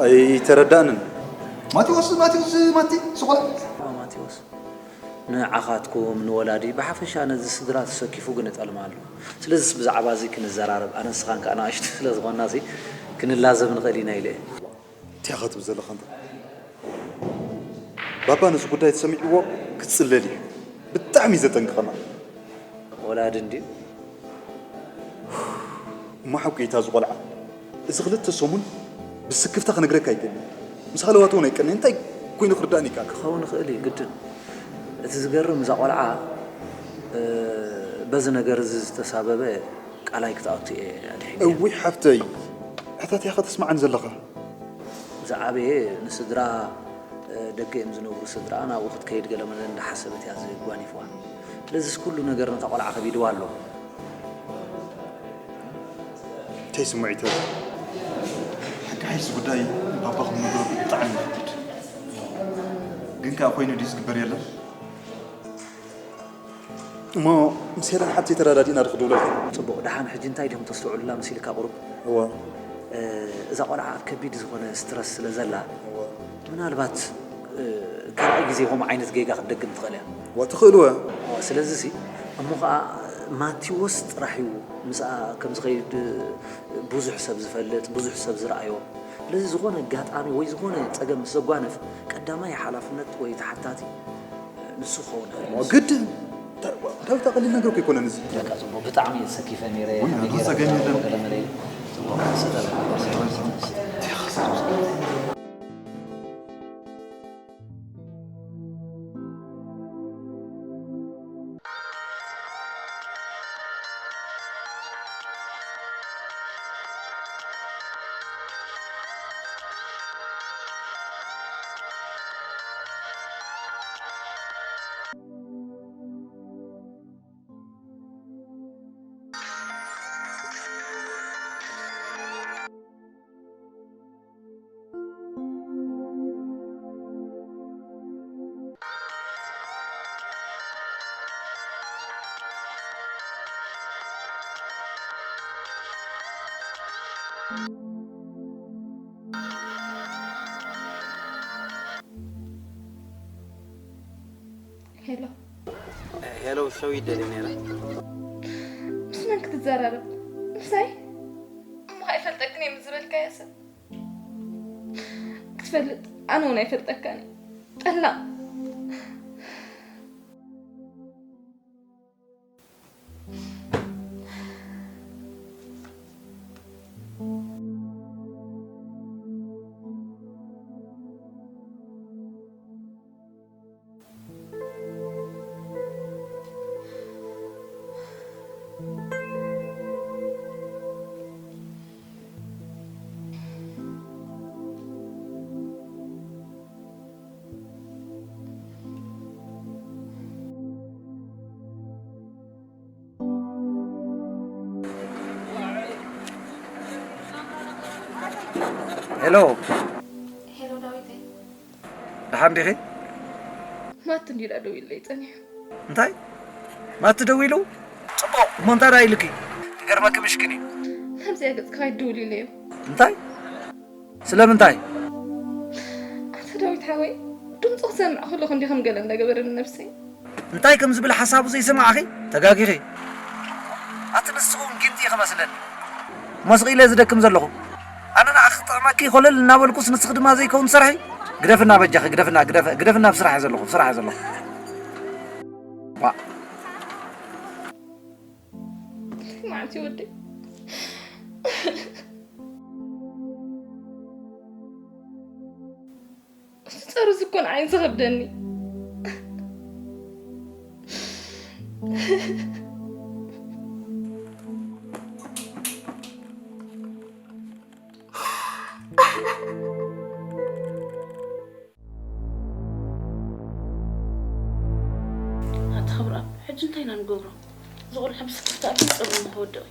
ኣይተረዳእንን። ማቴዎስ ማቴዎስ ማቲ ስቆላ ማቴዎስ ንዓኻትኩም ንወላዲ ብሓፈሻ ነዚ ስድራ ተሰኪፉ ግን እጠልማ ኣሎ። ስለዚስ ብዛዕባ እዚ ክንዘራረብ ኣነ ንስኻን ከኣ ንኣሽቱ ስለ ዝኾንና ሲ ክንላዘብ ንኽእል ኢና ኢለ እየ። እንታይ ኢኻ ትብል ዘለኻ እንተ ባባ ነዚ ጉዳይ ተሰሚዕዎ ክጽለል እዩ። ብጣዕሚ እዩ ዘጠንቅቐና። ወላዲ እንድዩ። እሞ ሓቂ እዩ እታ ዝቖልዓ እዚ ክልተ ሰሙን ብስክፍታ ክነግረካ ኣይክእልን። ምስ ሃለዋቱ እውን ኣይቀንየን። እንታይ ኮይኑ ክርዳእኒ ይከኣል? ክኸውን ይኽእል እዩ ግድን። እቲ ዝገርም እዛ ቆልዓ በዚ ነገር እዚ ዝተሳበበ ቃላይ ክትኣቱ እየ ኣድሒነ። እውይ ሓፍተይ ሕታትያ ከተስምዓኒ ዘለኻ። ዝዓበየ ንስድራ ደገ እዮም ዝነብሩ ስድራ ናብኡ ክትከይድ ገለ መለ እንዳሓሰበት እያ ዝጓኒፍዋ። ስለዚስ ኩሉ ነገር ነታ ቆልዓ ከቢድዋ ኣሎ። እንታይ ስምዒት ኣሎ? ሕጋይ እዚ ጉዳይ ባባኹም ንግሮ ብጣዕሚ ይኸብድ። ግን ከኣ ኮይኑ ድዩ ዝግበር የለን? እሞ ምስ ሄለን ሓብተይ ተረዳዲእና ዶ ክድውለልካ? ጽቡቕ፣ ደሓን ሕጂ እንታይ ዲኹም ተስተውዕሉላ መሲልካ ቁሩብ? እወ። እዛ ቆልዓ ኣብ ከቢድ ዝኾነ ስትረስ ስለ ዘላ ምናልባት ካልኣይ ግዜ ከምኡ ዓይነት ጌጋ ክትደግም ትኽእል እያ። እወ ትኽእልወ። ስለዚ ሲ እሞ ኸዓ ማቴዎስ ጥራሕ እዩ ምስኣ ከም ዝኸይድ ብዙሕ ሰብ ዝፈልጥ ብዙሕ ሰብ ዝረኣዮ። ስለዚ ዝኾነ ኣጋጣሚ ወይ ዝኾነ ጸገም ምስ ዘጓንፍ ቀዳማይ ሓላፍነት ወይ ተሓታቲ ንሱ ክኸውን ይኽእል እዩ። ግድን ዳዊት ኣቐሊል ነገር እኮ ኣይኮነን እዚ። በቃ ጽቡቕ ብጣዕሚ እየ ተሰኪፈ ነይረ። ወይ፣ ከመይ ገይረ ጸገም የለን። ክዛረቦ ገለ መለ ኢለ። ጽቡቕ ሰላም። ሄሎ ሄሎ፣ ሸዊት ደልየ ነይረ። ምስ መን ክትዘራረብ? ምሳይ? እሞ ከኣ ይፈልጠክን እየ ምስ ዝበልካዮ ሰብ ክትፈልጥ ኣነ እውን ኣይፈልጠካን እየ። ጠላቕ። ሄሎ ሄሎ ዳዊተይ ደሓን ዲኺ? ማቲ እንዲዳ ደው ኢለይ ጸኒሑ እንታይ? ማቲ ደው ኢሉ? ጽቡቕ እሞ እንታይ ደኣ ኢልኪ? ክገርመኪ ምሽክን እዩ ከምዚኣ ገጽካ ኣይትደውል ኢለዮ እንታይ? ስለምንታይ? ኣታ ዳዊት ሓወይ ድምፁ ክሰምዕ ከለኹ እንዲ ከም ገለ እንዳገበረኒ ነብሰይ እንታይ ከም ዝብል ሓሳቡ ዘይሰማዕኺ ተጋጊኺ ኣቲ ንስኺ እውን ጊንጢ ኢኺ መስለኒ እሞ ስቕ ኢለ ዝደክም ዘለኹ ኣነ ንዓኺ ክጥዕመኪ ኮለል እናበልኩስ ንስኺ ድማ ዘይከውን ትሰርሒ ግደፍና በጃኺ ግደፍና ግደፍ ግደፍና ኣብ ስራሕ እየ ዘለኹ ኣብ ስራሕ እየ ዘለኹ ዋእ መዓልቲ ወደይ እቲ ጸሩ ዝኮን ዓይን ዝኸብደኒ ክብረኣብ፣ ሕጂ እንታይ ኢና ንገብሮ? እዚ ቆልዓ ብስክፍታ ኣቢሉ ጸገሙ ክወድቕ እዩ።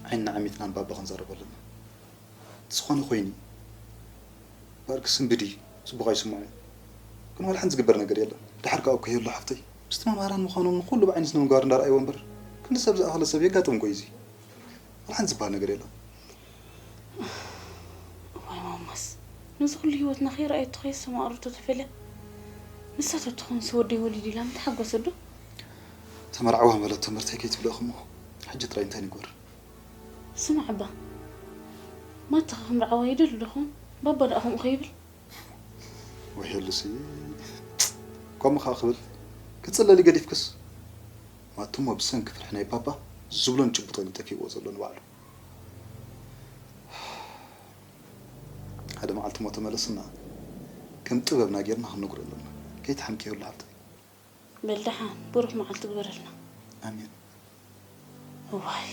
ዓይንና ዓሚትና ንባባ ክንዛረቦ ኣለና። ዝኾነ ኮይኑ፣ ባርክ ስንብድ እዩ፣ ጽቡቕ ኣይስምዖን እዩ። ግን ዋላ ሓንቲ ዝግበር ነገር የለን። ድሓር ከኣ እኮ የሎ ሓፍተይ። ምስቲ መምሃራን ምዃኖም ንኹሉ ብዓይኒ ስነ ምግባር እንዳረኣይዎ እምበር፣ ክንዲ ሰብ ዝኣኸለ ሰብ የጋጥም እኮ እዩ እዚ። ዋላ ሓንቲ ዝበሃል ነገር የለን። እዋይ ማማስ፣ ነዚ ኩሉ ህይወትና ከይረኣየቶ ከይሰማቕረቶ ተፈልያ፣ ንሳ ተትኾንስ ወደይ ወሊዱ ኢላ ምተሓጎሰት ዶ? ተመርዓዋ በለቶ መርተይ ከይትብልእኹሞ፣ ሕጂ ጥራይ እንታይ ንግበር? ስማዕ እባ፣ ማትኻ ክምርዓዋ ይደሊ ዶ ኾን? ባባ ደኣ ከምኡ ከይብል? ወይ ሄሉሲ፣ ከምኡ ኸኣ ክብል ክጽለሊ ገዲፍክስ? ማቱሞ ብሰንኪ ፍርሒ ናይ ባባ ዝብሎን ጭብጦን እዩ ጠፊእዎ ዘሎ ንባዕሉ። ሓደ መዓልቲ እሞ ተመለስና ከም ጥበብና ጌርና ክንነግሮ ኣለና። ከይትሓምቂ ሄሉ ሓፍተይ። በል ደሓን ብሩኽ መዓልቲ ግበረልና። ኣሜን። እዋይ፣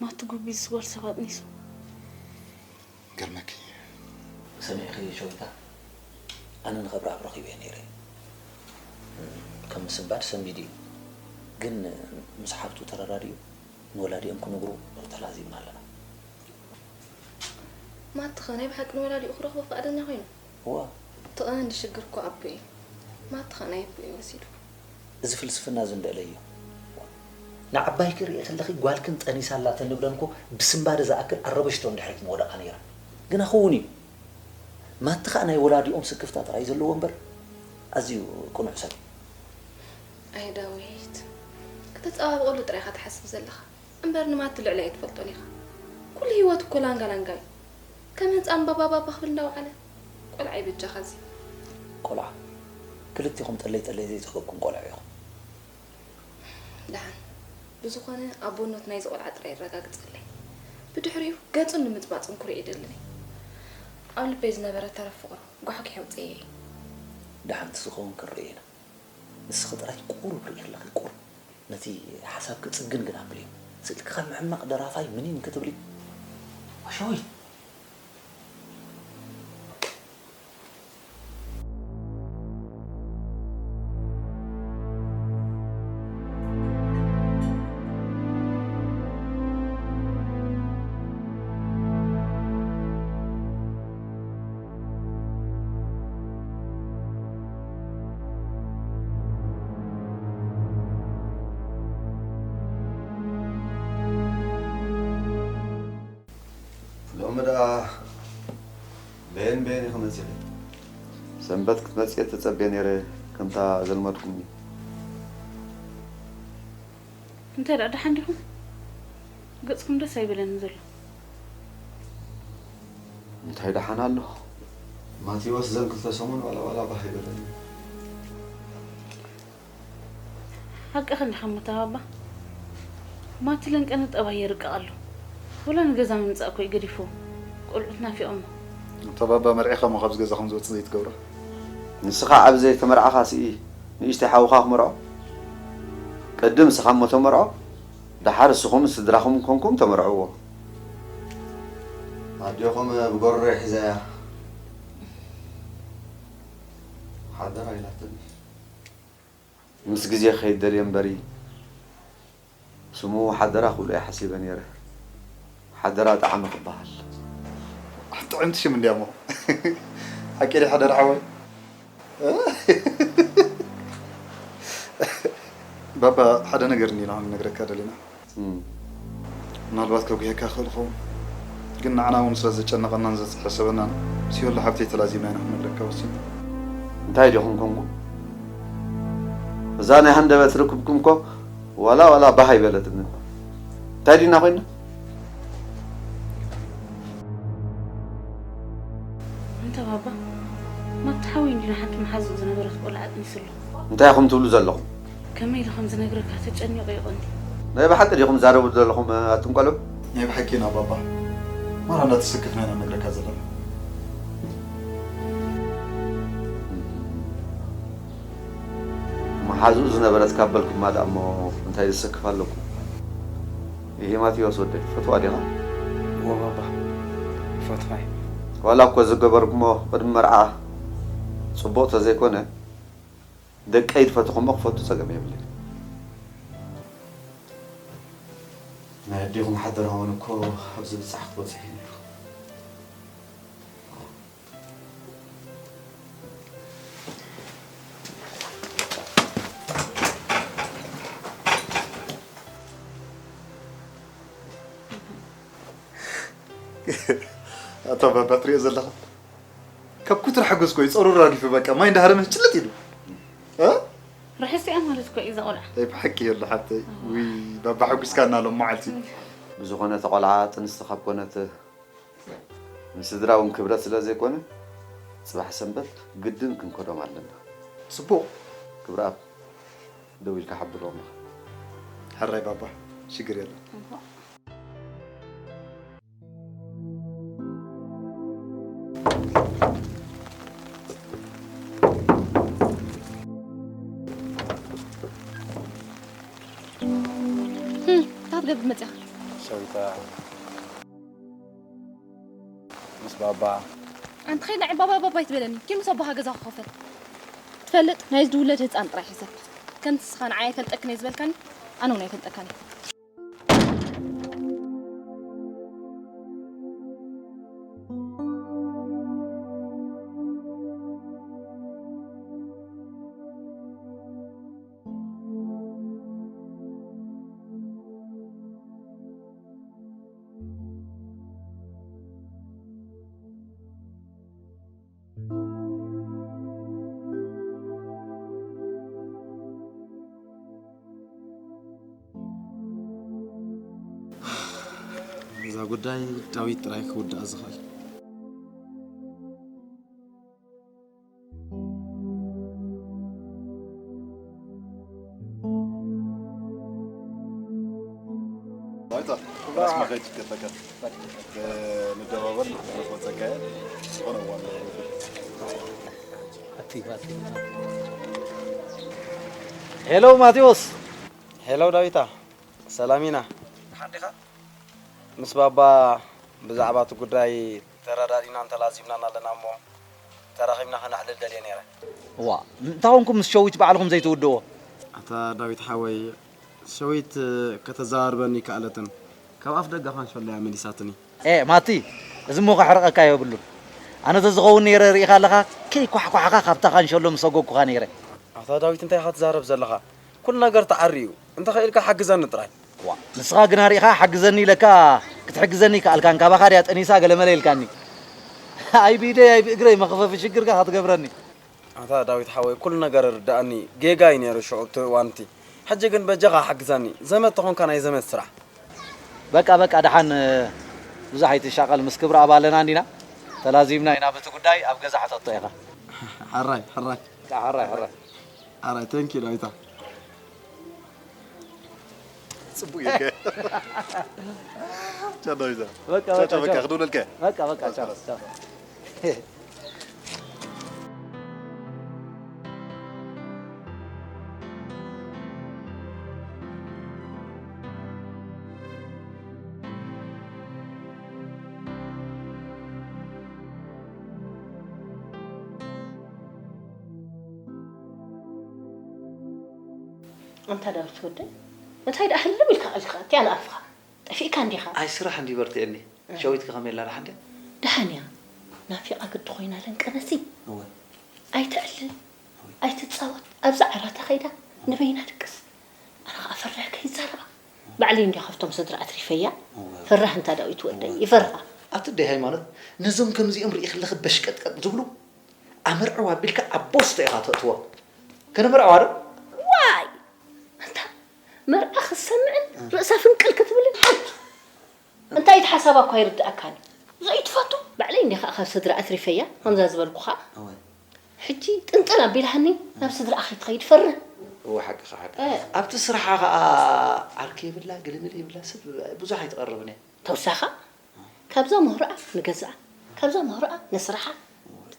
ማቲ ጉቢዝ ጓል ሰብ ኣጥኒሱ። ገርመኪ። ሰሚዕኺ ሸዊታ፣ ኣነ ንኸብርሃብ ረኺበዮ ነይረ። ከም ምስንባድ ሰንቢዱ እዩ። ግን ምስ ሓፍቱ ተረዳዲኡ ንወላዲኦም ክነግሩ ተላዚብና ኣለና። ማቲ ኸ ናይ ብሓቂ ንወላዲኡ ክረኽቦ ፍቓደኛ ኮይኑ? እዋ። እቲ ቀንዲ ሽግር እኮ ኣቦ እዩ። ማቲ ኸ ናይ ኣቦ እዩ ወሲዱ። እዚ ፍልስፍና እዚ እንድዕለዮ። ንዓባይኪ ርኢ ከለኺ ጓልክን ጠኒሳ ኣላ ተንብለን እኮ ብስንባደ ዝኣክል ኣረበሽቶ እንድሕሪት ምወደቓ ነይራ። ግና ክውን እዩ። ማቲ ኸኣ ናይ ወላዲኦም ስክፍታ ጥራይ ዘለዎ እምበር ኣዝዩ ቅኑዕ ሰብ እዩ። ኣይ ዳዊት፣ ከተጸባብቐሉ ጥራይ ኢኻ ትሓስብ ዘለኻ። እምበር ንማቲ ልዕሊ ኣይትፈልጦን ኢኻ። ኩሉ ህይወት እኮ ላንጋ ላንጋ እዩ። ከም ህንጻ እምባባ ባባ ክብል እንዳወዓለ። ቆልዓ ይበጃኻ እዚ። ቆልዓ፣ ክልቴኹም ጠለይ ጠለይ ዘይጸገብኩም ቆልዓ ኢኹም። ደሓን፣ ብዝኾነ ኣቦነት ናይዚ ቆልዓ ጥራይ የረጋግጸለይ። ብድሕሪኡ ገጹ ንምጽባጽ እንኩርዕ ይደልኒ። ኣብ ልበይ ዝነበረ ተረፍ ፍቕሩ ጓሕጒሕ የውጽኤ እየ። ደሓን ዝኸውን ክንርኢ ኢና። ንስኺ ጥራይ ቁሩብ ርኢ ኣለኺ፣ ቁሩብ። ነቲ ሓሳብኪ ጽግን ግን ኣብልዮ። ስእልኪ ከም ሕማቕ ደራፋይ ምኒን ክትብሊ። ኣሻወይ! ሎሚ ደኣ በየን በየን ኢኺ መጺኺ? ሰንበት ክትመጺ እየ ተጸብየ ነይረ፣ ከምታ ዘልመድኩምኒ። እንታይ ደኣ ደሓን ዲኹም? ገጽኩም ደስ ኣይበለኒ ዘሎ። እንታይ ደሓን ኣሎ? ማቴዎስ ዘን ክልተ ሰሙን ዋላ ዋላ ባህ ኣይበለኒ። ሓቅኻ እንዲኻ እሞ ተባባ። ማቲ ለንቀነ ጠባይ የርቅቕ ኣሎ። ወላ ንገዛ ምምጻእ እኮ እዩ ገዲፍዎ። ቆልዑት ናፊቖሞ። ተባባ መርዒኻ እሞ ካብዚ ገዛ ከም ዝወጽእ ዘይትገብሮ። ንስኻ ዓቢ ዘይተመርዓኻ ስኢ ንእሽተይ ሓውኻ ክመርዖ? ቅድም ንስኻ እሞ ተመርዖ፣ ደሓር ንስኹምን ስድራኹምን ኮንኩም ተመርዕዎ። ኣዴኹም ብጎረሮይ ሒዘያ ሓደራ ኢላትኒ። ምስ ግዜ ክኸይድ ደልየ እምበሪ፣ ስሙ ሓደራ ክብሎ እየ ሓሲበ ነይረ። ሓደራ ጣዕሚ ክበሃል። ጥዕምቲ ሽም እንድያ እሞ። ሓቂ ድዩ ሓደራ ሓወይ? ባባ፣ ሓደ ነገር እኒና ክንነግረካ ደሊና። እም። ምናልባት ከጉህየካ ክእል ይኸውን፣ ግን ንዓና እውን ስለ ዘጨነቐናን ዘተሓሰበናን፣ ምስ ዮላ ሓብተይ ተላዚብና ኢና ክንነግረካ ወሲና። እንታይ ዲኹም ኮንኩም? እዛ ናይ ሃንደበት ርክብኩም እኮ ዋላ ዋላ ባህ ኣይበለትንን። እንታይ ዲና ኮይና? እንተ ባባ፣ ማቲ ሓወይ እንዲና ሓንቲ መሓዝኡ ዝነበረት ቆልዓ ኣጥኒሱ ኣሎ። እንታይ ኢኹም ትብሉ ዘለኹም? ከመይ ኢለ ከም ዝነግረካ ተጨኒቑ እዩ ቀንዲ። ናይ ብሓቂ ዲኹም ትዛረቡ ዘለኹም ኣቱም ቆልዑ? ናይ ብሓቂ ኢና ባባ። ማራ እንዳተሰከፍና ኢና ንነግረካ ዘለና። መሓዝኡ ዝነበረት ካብ በልኩማ ደኣ እሞ እንታይ ዘሰክፍ ኣለኩም? ይሄ ማቴዎስ ወደይ ትፈትዋ ዲኻ? እወ ባባ፣ ይፈትዋ እየ። ዋላ እኮ ዝገበርኩሞ ቅድሚ መርዓ ጽቡቕ ተዘይኮነ፣ ደቀይ ትፈትኹ እሞ ክፈቱ ጸገም የብለይ። ናይ ኣዴኹም ሓደራ እውን እኮ ኣብዚ ብጻሕ ክትበጽሕ እዩ ነይሩ። ኣታ ባባ ትሪኦ ዘለኻ ካብ ኩትሪ ሓጎስ ኮይ ጸሩር ራጊፉ በቃ ማይ እንዳሃረመ ጭልጥ ኢሉ። እ? ርሕስቲኣ ማለት እኮ እዩ እዛ ቆልዓ። ኣይ ብሓቂ የለ ሓብተይ። ውይ ባባ ሓጉስካና ሎም መዓልቲ። ብዝኾነ እታ ቆልዓ ጥንስቲ ካብ ኮነት ንስድራ እውን ክብረት ስለ ዘይኮነ ጽባሕ ሰንበት ግድን ክንከዶም ኣለና። ጽቡቕ። ክብረኣብ ደው ኢልካ ሓብሮም ኢኻ። ሕራይ ባባ ሽግር የለን። ህም፣ ካብ ገብ መጽኻ። ሸዊታ ምስ ባባ ኣንቲ ኸይድ ንዓይ ባባ ባባ ይትበለኒ። ኪድ ምስ ኣቦኻ ገዛ ክኸፈት። ትፈልጥ ናይ ዝድውለድ ህፃን ጥራሕ ይሰብ። ከምቲ ስኻ ንዓይ ኣይፈልጠክን እየ ዝበልካኒ ኣነ እውን ኣይፈልጠካን እየ። እዛ ጉዳይ ዳዊት ጥራይ ክውድኣ ዝኽእል። ዳዊት ራስ መኸድ ይከተከት ንደባበር ንፈፀቀ ዝኾነ እዋን ሄሎ ማቴዎስ። ሄሎ ዳዊታ፣ ሰላም ኢና። ደሓን ዲኻ? ምስ ባባ ብዛዕባ እቲ ጉዳይ ተረዳዲእናን ተላዚብናን ኣለና እሞ ተራኺብና ከነዕልል ደልየ ነይረ። እዋ፣ እንታይ ኮንኩም ምስ ሸዊት ባዕልኹም ዘይትውድእዎ? ኣታ ዳዊት ሓወይ፣ ሸዊት ከተዘራርበኒ ኣይከኣለትን። ካብ ኣፍ ደገ ካንሸሎ እያ መሊሳትኒ። ኤ ማቲ፣ እዚ እሞ ከሕርቐካ የብሉን። ኣነ ተዝኸውን ነይረ ርኢኻ ኣለኻ፣ ከይኳሕኳሕኻ ካብታ ካንሸሎ ምሰጎግኩኻ ነይረ። ኣታ ዳዊት እንታይ ኢኻ ትዛረብ ዘለኻ? ኩሉ ነገር ተዓርዩ እዩ። እንተኸኢልካ ሓግዘኒ ጥራይ። ዋእ፣ ንስኻ ግና ርኢኻ ሓግዘኒ ኢለካ ክትሕግዘኒ ኣይከኣልካን፣ ካባኻ ድያ ጠኒሳ ገለመለ ኢልካኒ። ኣይ ብኢደይ ኣይ ብእግረይ መኽፈፊ ሽግር ከ ክትገብረኒ። ኣታ ዳዊት ሓወይ፣ ኩሉ ነገር ይርድኣኒ፣ ጌጋ እዩ ነይሩ ሽዑ እቲ እዋን እቲ። ሕጂ ግን በጃኻ ሓግዘኒ፣ ዘመድ ተኾንካ ናይ ዘመድ ስራሕ። በቃ በቃ፣ ደሓን ብዙሕ ኣይትሻቐል፣ ምስ ክብረኣብ ኣለና እንዲና፣ ተላዚብና ኢና በቲ ጉዳይ፣ ኣብ ገዛ ሕተቶ ኢኻ። ሕራይ ሕራይ። በቃ ሕራይ ሕራይ። ኣራይ፣ thank you ዳዊታ። ጽቡቅ ጌርካ። ቻው ዳዊታ። በቃ ቻው በቃ ቻው በቃ ቻው። ክደውለልካ። በቃ በቃ ቻው ቻው። ኣንታ ዳዊት ወደይ፣ እንታይ ደኣ ህልም ኢልካ ቀልካ ኣትያ ንኣፍኻ? ጠፊእካ እንዲኻ? ኣይ ስራሕ እንዲ በርቲዕኒ። ሸዊትኪ ከመይ ኣላ ደሓን ድያ? ደሓን እያ። ናፊቓ ግዲ ኮይና ለንቀነሲ። እወ። ኣይተዕልል። እወ። ኣይትጻወት። ኣብዛ ዓራታ ከይዳ ንበይና ድቅስ። ኣነ ኸኣ ፈርሕ ከይዛረባ። ባዕለይ እንድያ ካብቶም ስድራ ኣትሪፈያ። እወ። ፈራህ እንታ ዳዊት ወደይ፣ እወ። ይፈርሃ። ኣቲ ኣደይ ሃይማኖት፣ ነዞም ከምዚኦም ርኢኺ ኣለኺ በሽቀጥቀጥ ዝብሉ፣ ኣመርዕዋ ኣቢልካ ኣብ ቦስቶ ኢኻ ተእትዎ። ከነመርዕዋ ዶ? ዋይ! ኣንታ መርዓ ክትሰምዕን ርእሳ ፍንቅል ክትብልን ሓንቲ እንታይ እቲ ሓሳባ እኳ ኣይርድኣካን እዩ። ዘይትፈቱ ባዕለይ እንዲኻ ካብ ስድራ ኣትሪፈያ ከምዛ ዝበልኩኻ። እወ። ሕጂ ጥንጥን ኣቢላሃኒ ናብ ስድራ ኣኺ ትኸይድ ፈርህ። እወ ሓቅኻ ሓቂ። እ። ኣብቲ ስርሓ ኸኣ ዓርኪ የብላ፣ ግልምል የብላ፣ ሰብ ብዙሕ ኣይትቐርብን እያ። ተውሳኻ ካብዛ ምህሮኣ ንገዛኣ፣ ካብዛ ምህሮኣ ንስርሓ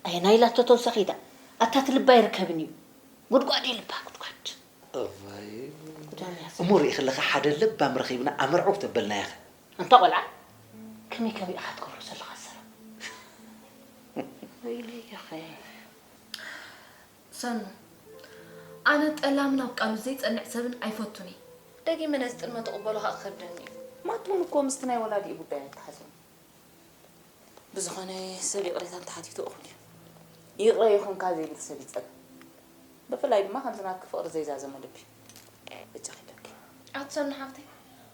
ኣየናይ ኢላቶ ተውሳኺታ? ኣታ እቲ ልባ ኣይርከብን እዩ። ጉድጓድ እዩ ልባ ጉድጓድ። እዋይ። ጉዳም እያ እሞ ርኢ ከለኻ ሓደ ለባም ረኺብና ኣመርዖ ክተበልና ኢኻ። ኣንታ ቆልዓ ከመይ ከመይ ኢኻ ትገብሮ ዘለኻ ሰራው? ወይለይ ያኸ። ሰኑ ኣነ ጠላምን ኣብ ቃሉ ዘይጸንዕ ሰብን ኣይፈቱን እየ። ደጊመ ነዚ ጥልመት ክቕበሎ ከኣ ክኸብደኒ እዩ። ማቱን እኮ ምስቲ ናይ ወላዲኡ ጉዳይ ኣይተሓዝን። ብዝኾነ ሰብ ይቕሬታ እንተሓቲቱ እኹል እዩ። ይቕረ ይኹንካ ዘይብል ሰብ ይጸገም። ብፍላይ ድማ ከምዚ ናትኪ ፍቕሪ ዘይዛዘሞ ልቢ። በጃኺ ደቂ። ኣቲ ሰኑ ሓፍተይ፣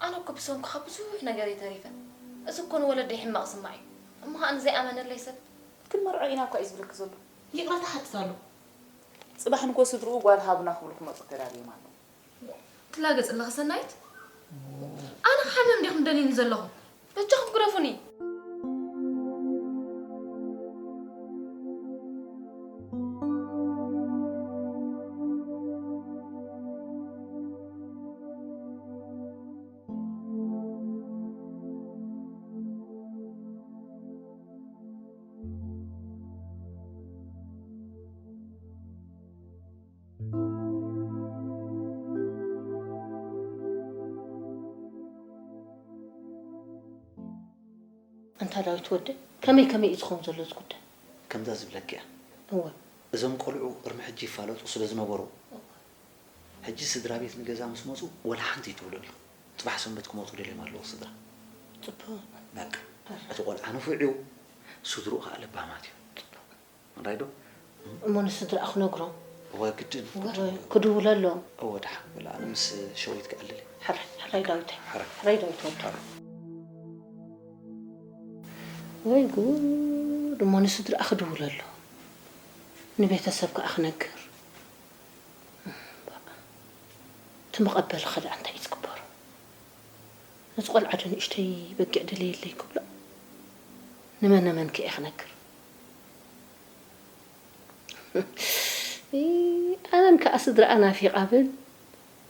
ኣነ እኮ ብሰንኩኻ ብዙሕ ነገር እየ ተሪፈ። እዚ እኮ ንወለደይ ሕማቕ ስማዕ እዩ። እሞ ኸኣ ንዘይኣመነለይ ሰብ። ክንመርዖ ኢና እኳ እዩ ዝብለኪ ዘሎ። ይቕረታ ሓትት ኣሎ። ጽባሕ ንኮ ስድርኡ ጓል ሃቡና ክብሉ ክመጹ ተዳልዮም ኣለዉ። ትላገጽ ኣለኺ ሰናይት? ኣነ ክሓምም ዲኹም ደልዩኒ ዘለኹም? በጃኹም ግደፉኒ። ኣንታ ዳዊት ወደይ፣ ከመይ ከመይ እዩ ዝኸውን ዘሎ እዚ ጉዳይ? ከምዛ ዝብለኪ እያ። እወ። እዞም ቆልዑ ቅድሚ ሕጂ ይፋለጡ ስለ ዝነበሩ፣ ሕጂ ስድራ ቤት ንገዛ ምስ መጹ ወላ ሓንቲ ይትብሉ ኣለኹ። ጽባሕ ሰንበት ክመጹ ደልዮም ኣለዉ ስድራ። ጽቡቕ። በቃ፣ እቲ ቆልዓ ንፉዕ እዩ፣ ስድርኡ ከኣ ለባማት እዩ። ጽቡቕ። ምራይ ዶ? እሞ ንስድራኣ ክነግሮም? እወ፣ ግድን። እወ፣ ክድውለሎም። እወ፣ ደሓን። በል፣ ኣነ ምስ ሸዊት ክዕልል እየ። ሕራይ፣ ሕራይ ዳዊተይ። ሕራይ። ሕራይ ዳዊት ወደይ። ሕራይ። ወይ ጉድ፣ እሞ ንስድራኣ ክድውለሎም። ንቤተሰብ ከኣ ክነግር። እቲ መቐበሊ ኸ ደኣ እንታይ እዩ ዝግበሮ? ነዚ ቆልዓ ዶ ንእሽተይ በጊዕ ደለየለይ ክብሎ? ንመን ነመን ከ እየ ክነግር? ኣነን ከኣ ስድራኣ ናፊቓ ብል፣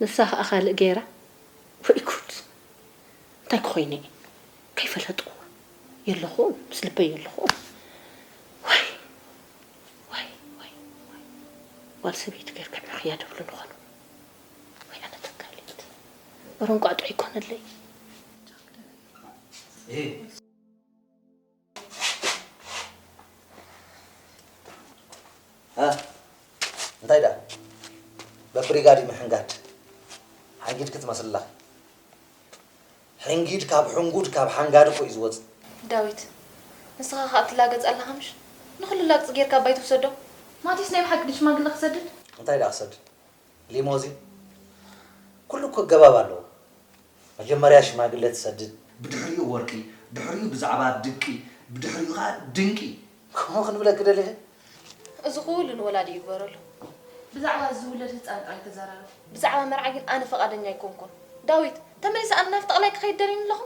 ንሳ ከኣ ካልእ ገይራ። ወይ ጉድ! እንታይ ክኾይነ እየ? ከይፈለጥኩዋ። የለኹን፣ ምስ ልበይ የለኹን። ዋይ! ዋይ! ዋይ! ዋይ! ጓል ሰበይቲ ጌርካ ዕርኽያ ድብሉ ንኾኑ። ወይ ኣነ ተጋሊት። በረንቋ ጥዑይ ይኮነለይ። እ፣ እንታይ ደኣ? በብሪጋዲ ምሕንጋድ። ሓንጊድኪ ትመስሊ ኣለኺ። ሕንጊድ ካብ ሕንጉድ፣ ካብ ሓንጋድ እኮ እዩ ዝወጽእ። ዳዊት፣ ንስኻ ከኣ ትላገጽ ኣለኻ ምሽ? ንኹሉ ላግጺ ጌርካ ኣባይ ትውሰዶ? ማቲስ ናይ ብሓቂ ድዩ ሽማግለ ክሰድድ? እንታይ ደኣ ክሰድድ? ሊሞዚን? ኩሉ እኮ ኣገባብ ኣለዎ። መጀመርያ ሽማግለ ትሰድድ። ብድሕሪኡ ወርቂ፣ ድሕሪኡ ብዛዕባ ድቂ፣ ብድሕሪኡ ኸኣ ድንቂ። ከምኡ ክንብለኪ ደሊኺ? እዚ ኩሉ ንወላዲ ይግበረሉ። ብዛዕባ ዝውለድ ህጻን ጥራይ ተዘራረቡ። ብዛዕባ መርዓ ግን ኣነ ፈቓደኛ ኣይኮንኩን። ዳዊት፣ ተመሊሰ ኣነ ናብ ጠቕላይ ክኸይድ ደልዩኒ ኣለኹ።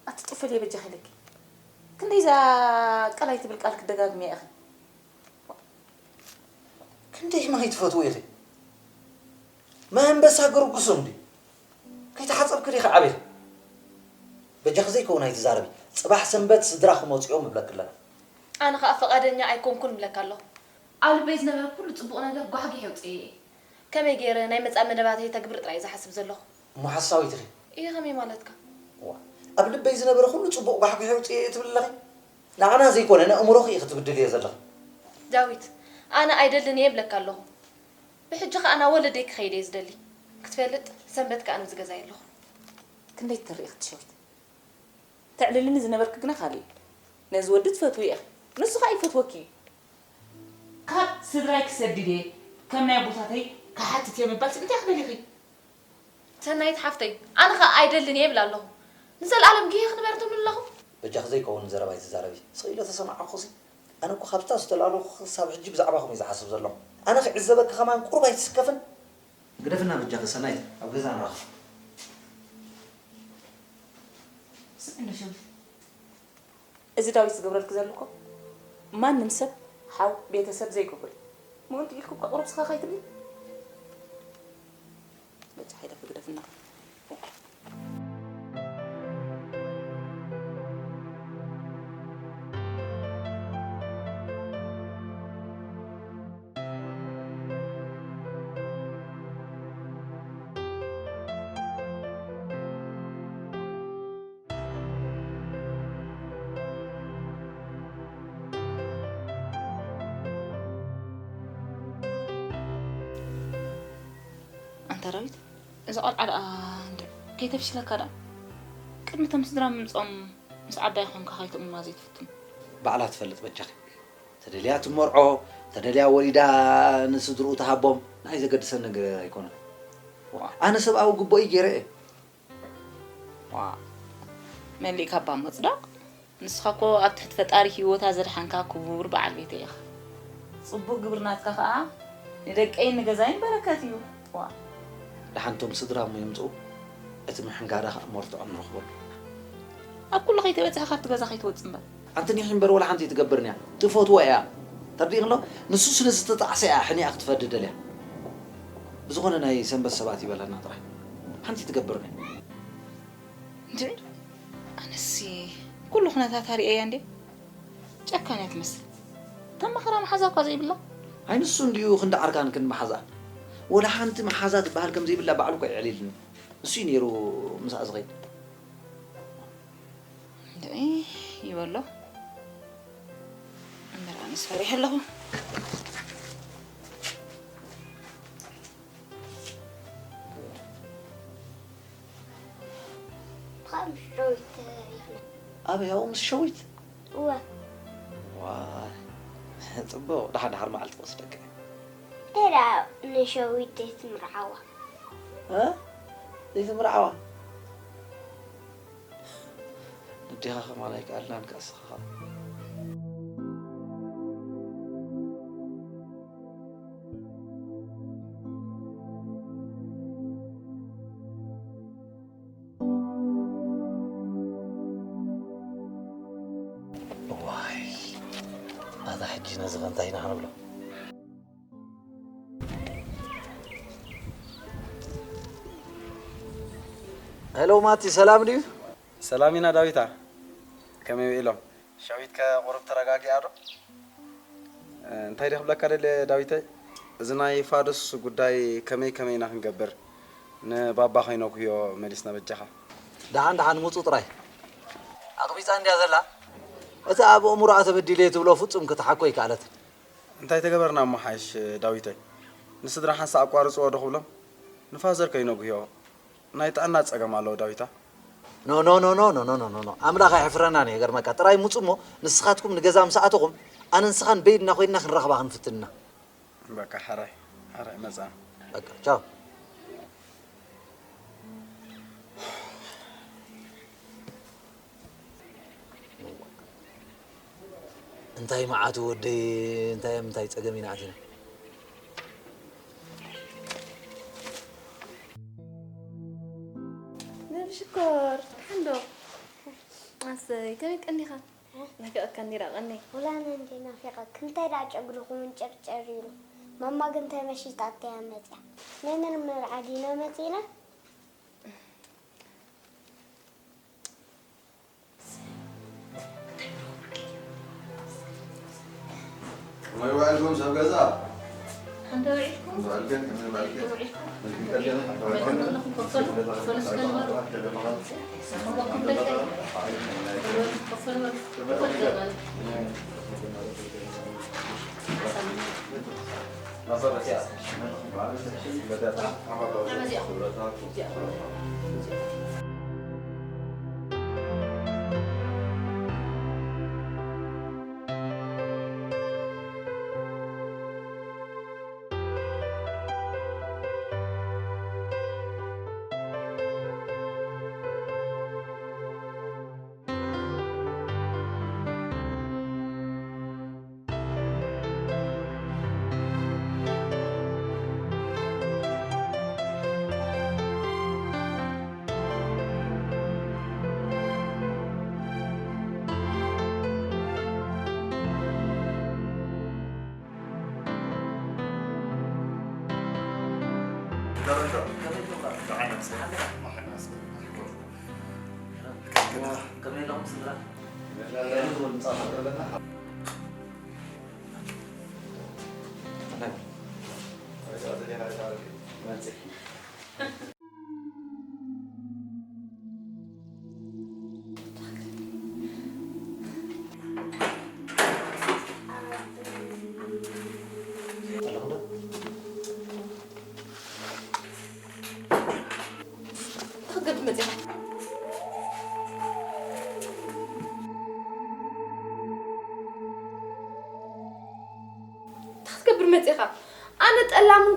ኣቲ ጡፍል እየ በጃኺ ኢለኪ። ክንደይ እዛ ቀላይ ትብል ቃል ክትደጋግምያ ኢኺ? ክንደይ ማይ ትፈትዊ ኢኺ? ማይ ኣንበሳ ግርጉሱ እንዲ። ከይተሓጸብኪ ዲኺ ዓብኺ? በጃኺ ዘይከውን ኣይትዛረቢ። ጽባሕ ሰንበት ስድራ ክመጹ እዮም እብለኪ ኣለና። ኣነ ኸኣ ፈቓደኛ ኣይኮንኩን እብለካ ኣለኹ። ኣብ ልበይ ዝነበረ ኩሉ ጽቡቕ ነገር ጓሕጒሕ የውጽኤ እየ። ከመይ ገይረ ናይ መጻኢ መደባተይ ተግብር ጥራይ እየ ዝሓስብ ዘለኹ። እሞ ሓሳዊት ኢኺ? እየ፣ ከመይ ማለትካ? ዋ፣ ኣብ ልበይ ዝነበረ ኩሉ ጽቡቕ ጓሕጒሕ የውጽኤ እየ ትብሊ ኣለኺ? ንዓና ዘይኮነ ነእምሮኺ ኢኺ ትብድልዮ ዘለኺ። ዳዊት፣ ኣነ ኣይደልን እየ እብለካ ኣለኹ። ብሕጂ ኸኣ ናብ ወለደይ ክኸይድ እየ ዝደሊ። ክትፈልጥ፣ ሰንበት ከኣ ኣብዚ ገዛ የለኹን። ክንደይ ትተርኢ ኢኺ ትሸዊት? ተዕልልኒ ዝነበርኪ ግና ካልእ እዩ። ነዚ ወዲ ትፈትዊ ኢኺ። ንሱ ኸኣ ይፈትወኪ እዩ። ካብ ስድራይ ክሰድድ እየ፣ ከም ናይ ኣቦታተይ ክሓትት እየ ምባልሲ እንታይ ክደሊኺ? ሰናይት ሓፍተይ፣ ኣነ ኸኣ ኣይደልን እየ እብል ኣለኹ። ንዘለኣለም ግሂ ክንበር ትብሉ ኣለኹም? በጃኺ ዘይከውን ዘረባ ኣይትዛረቢ። ስቕ ኢለ ተሰማዓኹሲ፣ ኣነ እኮ ካብታ ዝተላለኹ ክሳብ ሕጂ ብዛዕባኹም እየ ዝሓስብ ዘለኹ። ኣነ ክዕዘበኪ ከማን ቁሩብ ኣይትስከፍን? ግደፍና በጃኺ ሰናይት፣ ኣብ ገዛ ንራኸብ። ስምዒ እንዶ ሸዊት። እዚ ዳዊት ዝገብረልኪ ዘሎ እኮ ማንም ሰብ ሓው ቤተሰብ ዘይገብሮ እዩ። ምእንቲ ኢልኪ እኳ ቁሩብ ስኻ ካይትብሊ። በጃ ሓይዳ ክግደፍና። ሰራዊት፣ እዚ ቆልዓ ደኣ እንድዒ ከይተፍሽለካ ደኣ፣ ቅድሚ እቶም ስድራ ምምፅኦም ምስ ዓባይ ኮንካ ከይትእምማ ዘይትፍትን። ባዕላ ትፈልጥ በጃኺ። ተደልያ ትመርዖ፣ ተደልያ ወሊዳ ንስድርኡ ትሃቦም፣ ንዓይ ዘገድሰኒ ነገር ኣይኮነን። ዋ፣ ኣነ ሰብኣዊ ግቡእይ ገይረ እየ። ዋ፣ መሊእካ እባ ምጽዳቕ። ንስኻ እኮ ኣብ ትሕቲ ፈጣሪ ህይወታ ዘድሓንካ ክቡር በዓል ቤተይ ኢኻ። ጽቡቕ ግብሪ ናትካ ከኣ ንደቀይን ንገዛይን በረከት እዩ። ዋ። ደሓን እቶም ስድራ እሞ ይምጽኡ፣ እቲ ምሕንጋዳ ከኣ መርትዖ ንረኽበሉ። ኣብ ኩሉ ከይተበጽሐ ካብቲ ገዛ ከይትወጽእ እምበር። ኣንቲ ኒኺ እምበር ወላ ሓንቲ ኣይትገብርን እያ። ትፈትዎ እያ። ተርዲእኽሎ? ንሱ ስለ ዝተጣዕሰ እያ ሕኒኣ ክትፈዲ ደልያ። ብዝኾነ ናይ ሰንበት ሰባት ይበለና ጥራይ። ሓንቲ ኣይትገብርን እያ። እንድዒ፣ ኣነሲ ኩሉ ኩነታታ ርእየያ እንዴ? ጨካን እያ ትመስል። እታ መኸራ መሓዛ እኳ ዘይብላ። ኣይ ንሱ እንድዩ ክንዲ ዓርካን ክንዲ መሓዛኣን። ወላ ሓንቲ መሓዛ ትበሃል ከም ዘይብላ ባዕሉ እኮ የዕሊልኒ። ንሱ እዩ ነይሩ ምስኣ ዝኸይድ። እንድዒ ይበሎ። እምበር ኣነስ ፈሪሐ ኣለኹ። ብኸምዚ ሸዊት ተረኺብና። ኣበይ ኣብኡ ምስ ሸዊት? እወ። ዋይ፣ ጽቡቕ። ደሓን ደሓር መዓልቲ ክወስደካ እየ። እንታይ ደኣ ንሸዊት ዘይትምርዓዋ? እ? ዘይትምርዓዋ? ንዴኻ ከማን ኣይከኣልናን ከኣ ንስኻ ኸኣ። እዋይ፣ ኣታ ሕጂ ነዚ ኸ እንታይ ኢና ክንብሎ? ሄሎ ማቲ፣ ሰላም ድዩ? ሰላም ኢና ዳዊታ፣ ከመይ ውዒሎም? ሸዊትከ ቁሩብ ተረጋጊኣ ዶ? እንታይ ድየ ክብለካ ደልየ ዳዊተይ፣ እዚ ናይ ፋዱስ ጉዳይ ከመይ ከመይ ኢና ክንገብር? ንባባ ከይነግህዮ መሊስና በጃኻ። ደሓን ደሓን ምጹ ጥራይ። ኣቕቢጻ እንድያ ዘላ። እቲ ኣብ ኣእምሮኣ ተበዲለ እየ ትብሎ ፍጹም ክትሓኮ ኣይከኣለትን። እንታይ ተገበርና እሞ ሓይሽ ዳዊተይ? ንስድራ ሓንሳእ ኣቋርጽዎ ዶ ክብሎም? ንፋዘር ከይነግህዮ። ናይ ጥዕና ጸገም ኣለዎ ዳዊታ። ኖ ኖ ኖ ኖ ኖ ኖ ኖ ኖ ኖ ኣምላኽ ኣይሕፍረናን እዩ። ገርመካ ጥራይ ምጹ እሞ ንስኻትኩም ንገዛ ምስ ኣተኹም ኣነ ንስኻን በይድና ኮይንና ክንረኽባ ክንፍትን ኢና። በቃ ሓራይ ሓራይ መጻና። በቃ ቻው። እንታይ መዓቱ ወደይ፣ እንታይ ምንታይ ጸገም ኢና ኣቲና? ነብሽኮር፣ ደሓን ዶ? ኣሰይ፣ ከመይ ቀኒኻ? ናፊቐካ እንዲራ ቀነይ። ወላ ኣነ እንዴ ናፊቐክ፣ እንታይ ደኣ ጨጉርኹም ጨርጨር ኢሉ። ማማ ግን ተመሺጣ እያ መጽያ። ናይ መን መርዓ ዲና መጺና? ከመይ ውዒልኩም ሰብ ገዛ? ሓንቲ ውዒልኩም? ውዒልክን ከመይ ውዒልክን? ውዒልኩም? ምልክን ቀደም? ከመይ ውዒልኩም? ከፈሉ? ከፈሉ እስከ ንበሉ። ከፈሉ በሉ። ከፈሉ በሉ።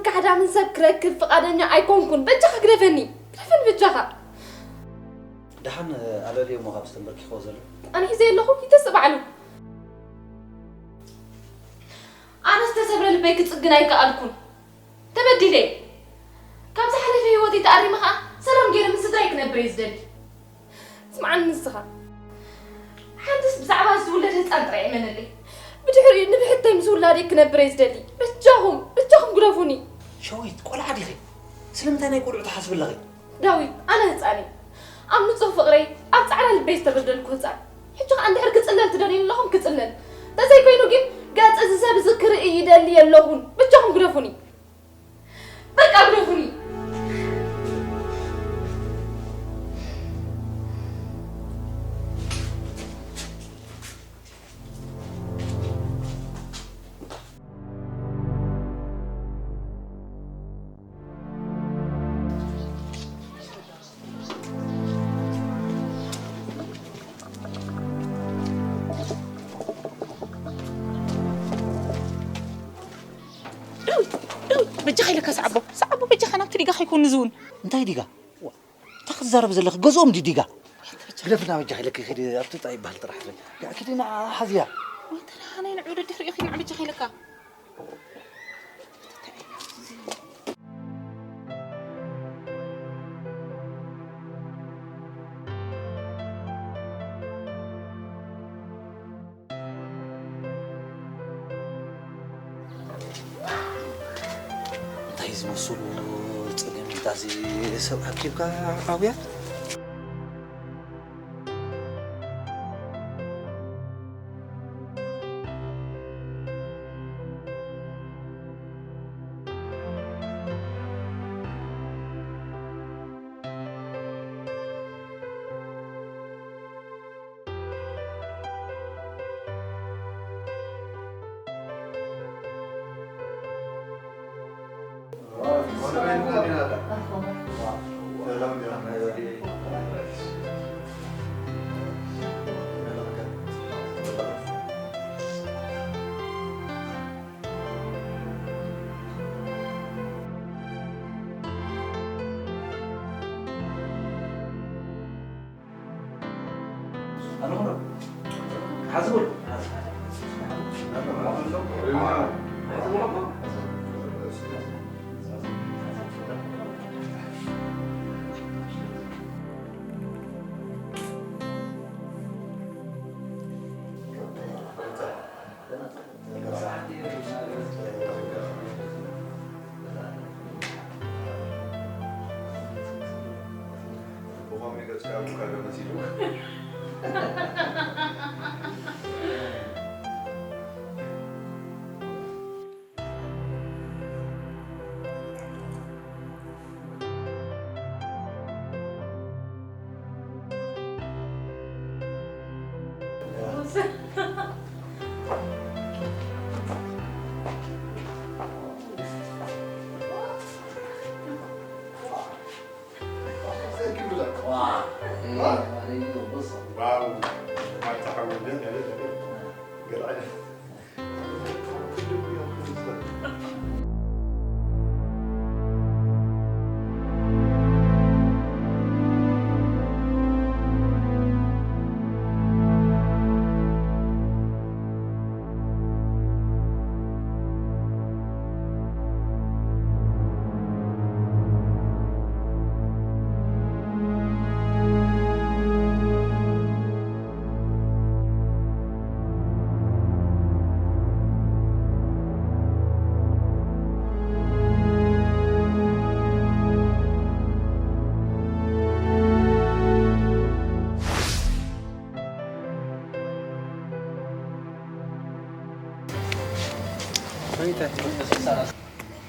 ካሕዳምን ሰብ ክረክብ ፍቓደኛ ኣይኮንኩን። በጃኻ ግደፈኒ። ግደፈኒ በጃኻ። ደሓን ኣለልዮ እሞ ካብ ዝተንበርኪኽዎ ዘሎ። ኣነ ሒዘ ኣለኹ፣ ይተስእ ባዕሉ። ኣነ ዝተሰብረ ልበይ ክጽግን ኣይከኣልኩን። ተበዲለ። ካብ ዝሓለፈ ህይወተይ ተኣሪመ ኸኣ ሰላም ገይረ ምስ ስድራይ ክነብር እየ ዝደሊ። ስምዓኒ ንስኻ። ሓንትስ ብዛዕባ ዝውለድ ህጻን ጥራይ እመነለይ። ብድሕሪኡ ንብሕተይ ምስ ውላደይ ክነብር እየ ዝደሊ። በጃኹም፣ በጃኹም ግደፉኒ። ሸዊት፣ ቆልዓ ዲኺ? ስለምንታይ ናይ ቆልዑ ትሓስቢ ኣለኺ? ዳዊት፣ ኣነ ህጻን እየ። ኣብ ንጹህ ፍቕረይ፣ ኣብ ጻዕዳ ልበይ ዝተበደልኩ ህጻን። ሕጂ ኸኣ እንድሕር ክጽለል ትደልዩ ኣለኹም ክጽለል። ተዘይኮይኑ ግን ገጽ እዚ ሰብ እዚ ክርኢ ይደሊ የለኹን። በጃኹም ግደፉኒ። በቃ ግደፉኒ። ዳዊት፣ ዳዊት፣ በጃኻ ኢለካ ሰዓቦ፣ ሰዓቦ በጃኻ ናብቲ ዲጋ ከይኮን ንዝውን። እንታይ ዲጋ? ዋ፣ እንታይ ክትዛረብ ዘለኺ? ገዝኦም ድዩ ዲጋ? ግደፍና በጃኻ ኢለኪ፣ ኪዲ ኣብቲ ጣይ ይበሃል ጥራሕ ትበል። ያ፣ ኪዲ ንዓ ሓዝያ። ወንተ ደሓናይ ንዑ ደድሕሪኡ ኪድ ንዓ በጃኻ ኢለካ። እንታይ ዝመስሉ ጸገም እዩ እዚ ሰብ ኣኪብካ ዓውያ? ብኸመይ ገጽካ ኣቡካ ዶ መሲሉ?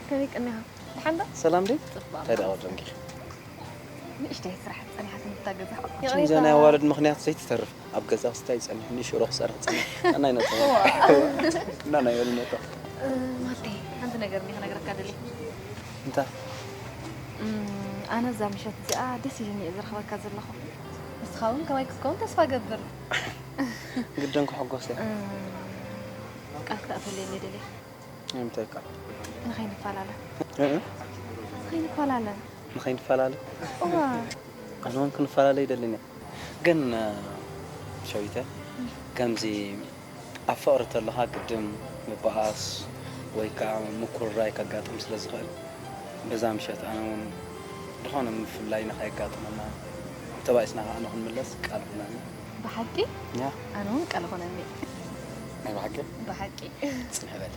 ከመይ ቀኒኻ? ደሓን ዶ? ሰላም ድዩ? ጽቡቕ። እንታይ ደኣ ወደንኪ? ንእሽተይ ስራሕ ጸኒሓትኒ እታ ገዛ። እቺ ይቕሬታ። እዛ ናይ ኣዋልድ ምኽንያት ዘይትተርፍ። ኣብ ገዛ ክስታይ ጸኒሕኒ፣ ሽሮ ክሰርሕ ጸኒሕ። ኣናይ ነጸ። እዋ። እና ናይ በሉ ነጠ። እ፣ ማለተይ፣ ሓንቲ ነገር እኒኣ ክነግረካ ደልየ። እንታይ? እም፣ ኣነ እዛ ምሸት እዚኣ ደስ ኢሉኒ እየ ዝረኽበካ ዘለኹ። ንስኻ እውን ከማይ ክትከውን ተስፋ እገብር። ግድን ክሕጎስ እየ። እም፣ ቃል ክትኣትወለይ እየ ደልየ። እንታይ ቃል? ንኸይንፈላለ እእ፣ ንኸይንፈላለ ንኸይንፈላለ እዋ ኣነ እውን ክንፈላለ ይደልን እየ። ግን እ፣ ሸዊተ፣ ከምዚ ኣብ ፍቕሪ ተለኻ ግድም ምብኣስ ወይ ከዓ ምኩርራይ ከጋጥም ስለ ዝኽእል፣ በዛ ምሸት ኣነ እውን ዝኾነ ምፍልላይ ንኸየጋጥመና፣ ተባኢስና ከዓ ንኽንምለስ ቃል ክብለኒ። ብሓቂ ያ ኣነ እውን ቃል ኾነኒ። ናይ ብሓቂ ብሓቂ ፅንሕ በል።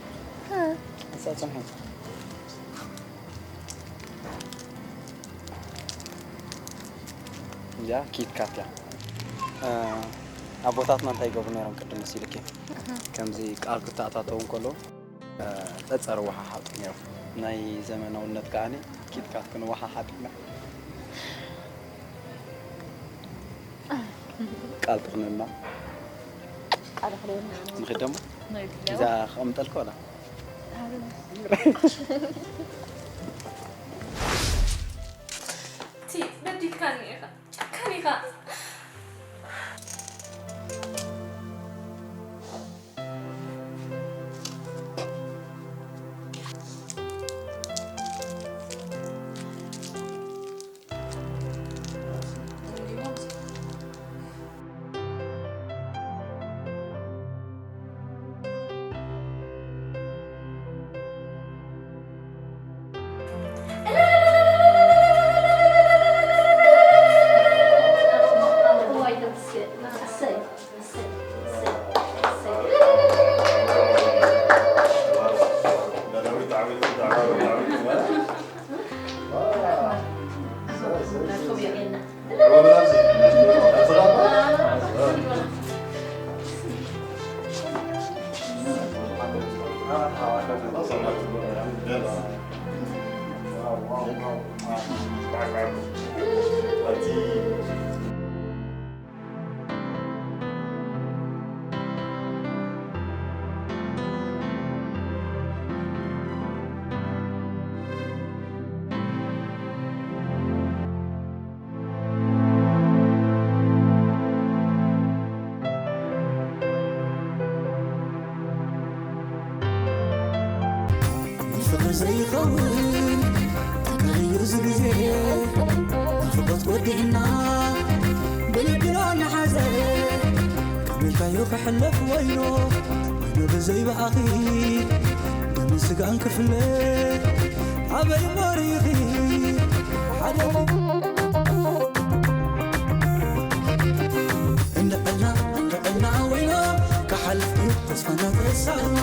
እዛ ፅንሒ እዚኣ ኪት ካት እያ። እ፣ ኣቦታትና እንታይ ይገብሩ ነይሮም ቅድም መሲልኪ? ከምዚ ቃል ክተኣታተው እንከለዉ እ፣ ጸጸር ወሓሓጡ ነይሮም። ናይ ዘመናውነት ከኣ ኪት ካት ክንወሓሓጥ ኢና። ቃል ትኽንና ቃል ኽነና ንኽድ ደሞ ናይ እዛ ክቐምጠልካ ወላ ቲ በዲልካኒ ኢኻ፣ ጨካን ኢኻ። ንፍቕሪ ዘይኸውን ተጋይዩ እዚ ግዜ ናፍቖት ወዲእና ብልብና ንሓዘ ከመይካዮ ክሕለፍ ወይኖ ወይኖ ብዘይ ብኣኺ ደምን ስጋን ክፍለ ኣበይ እሞ ርኢኺ ሓደ እንድዕልና እንድዕልና ወይኖ ክሓልፍ እዩ ተስፋና ተሳእኖ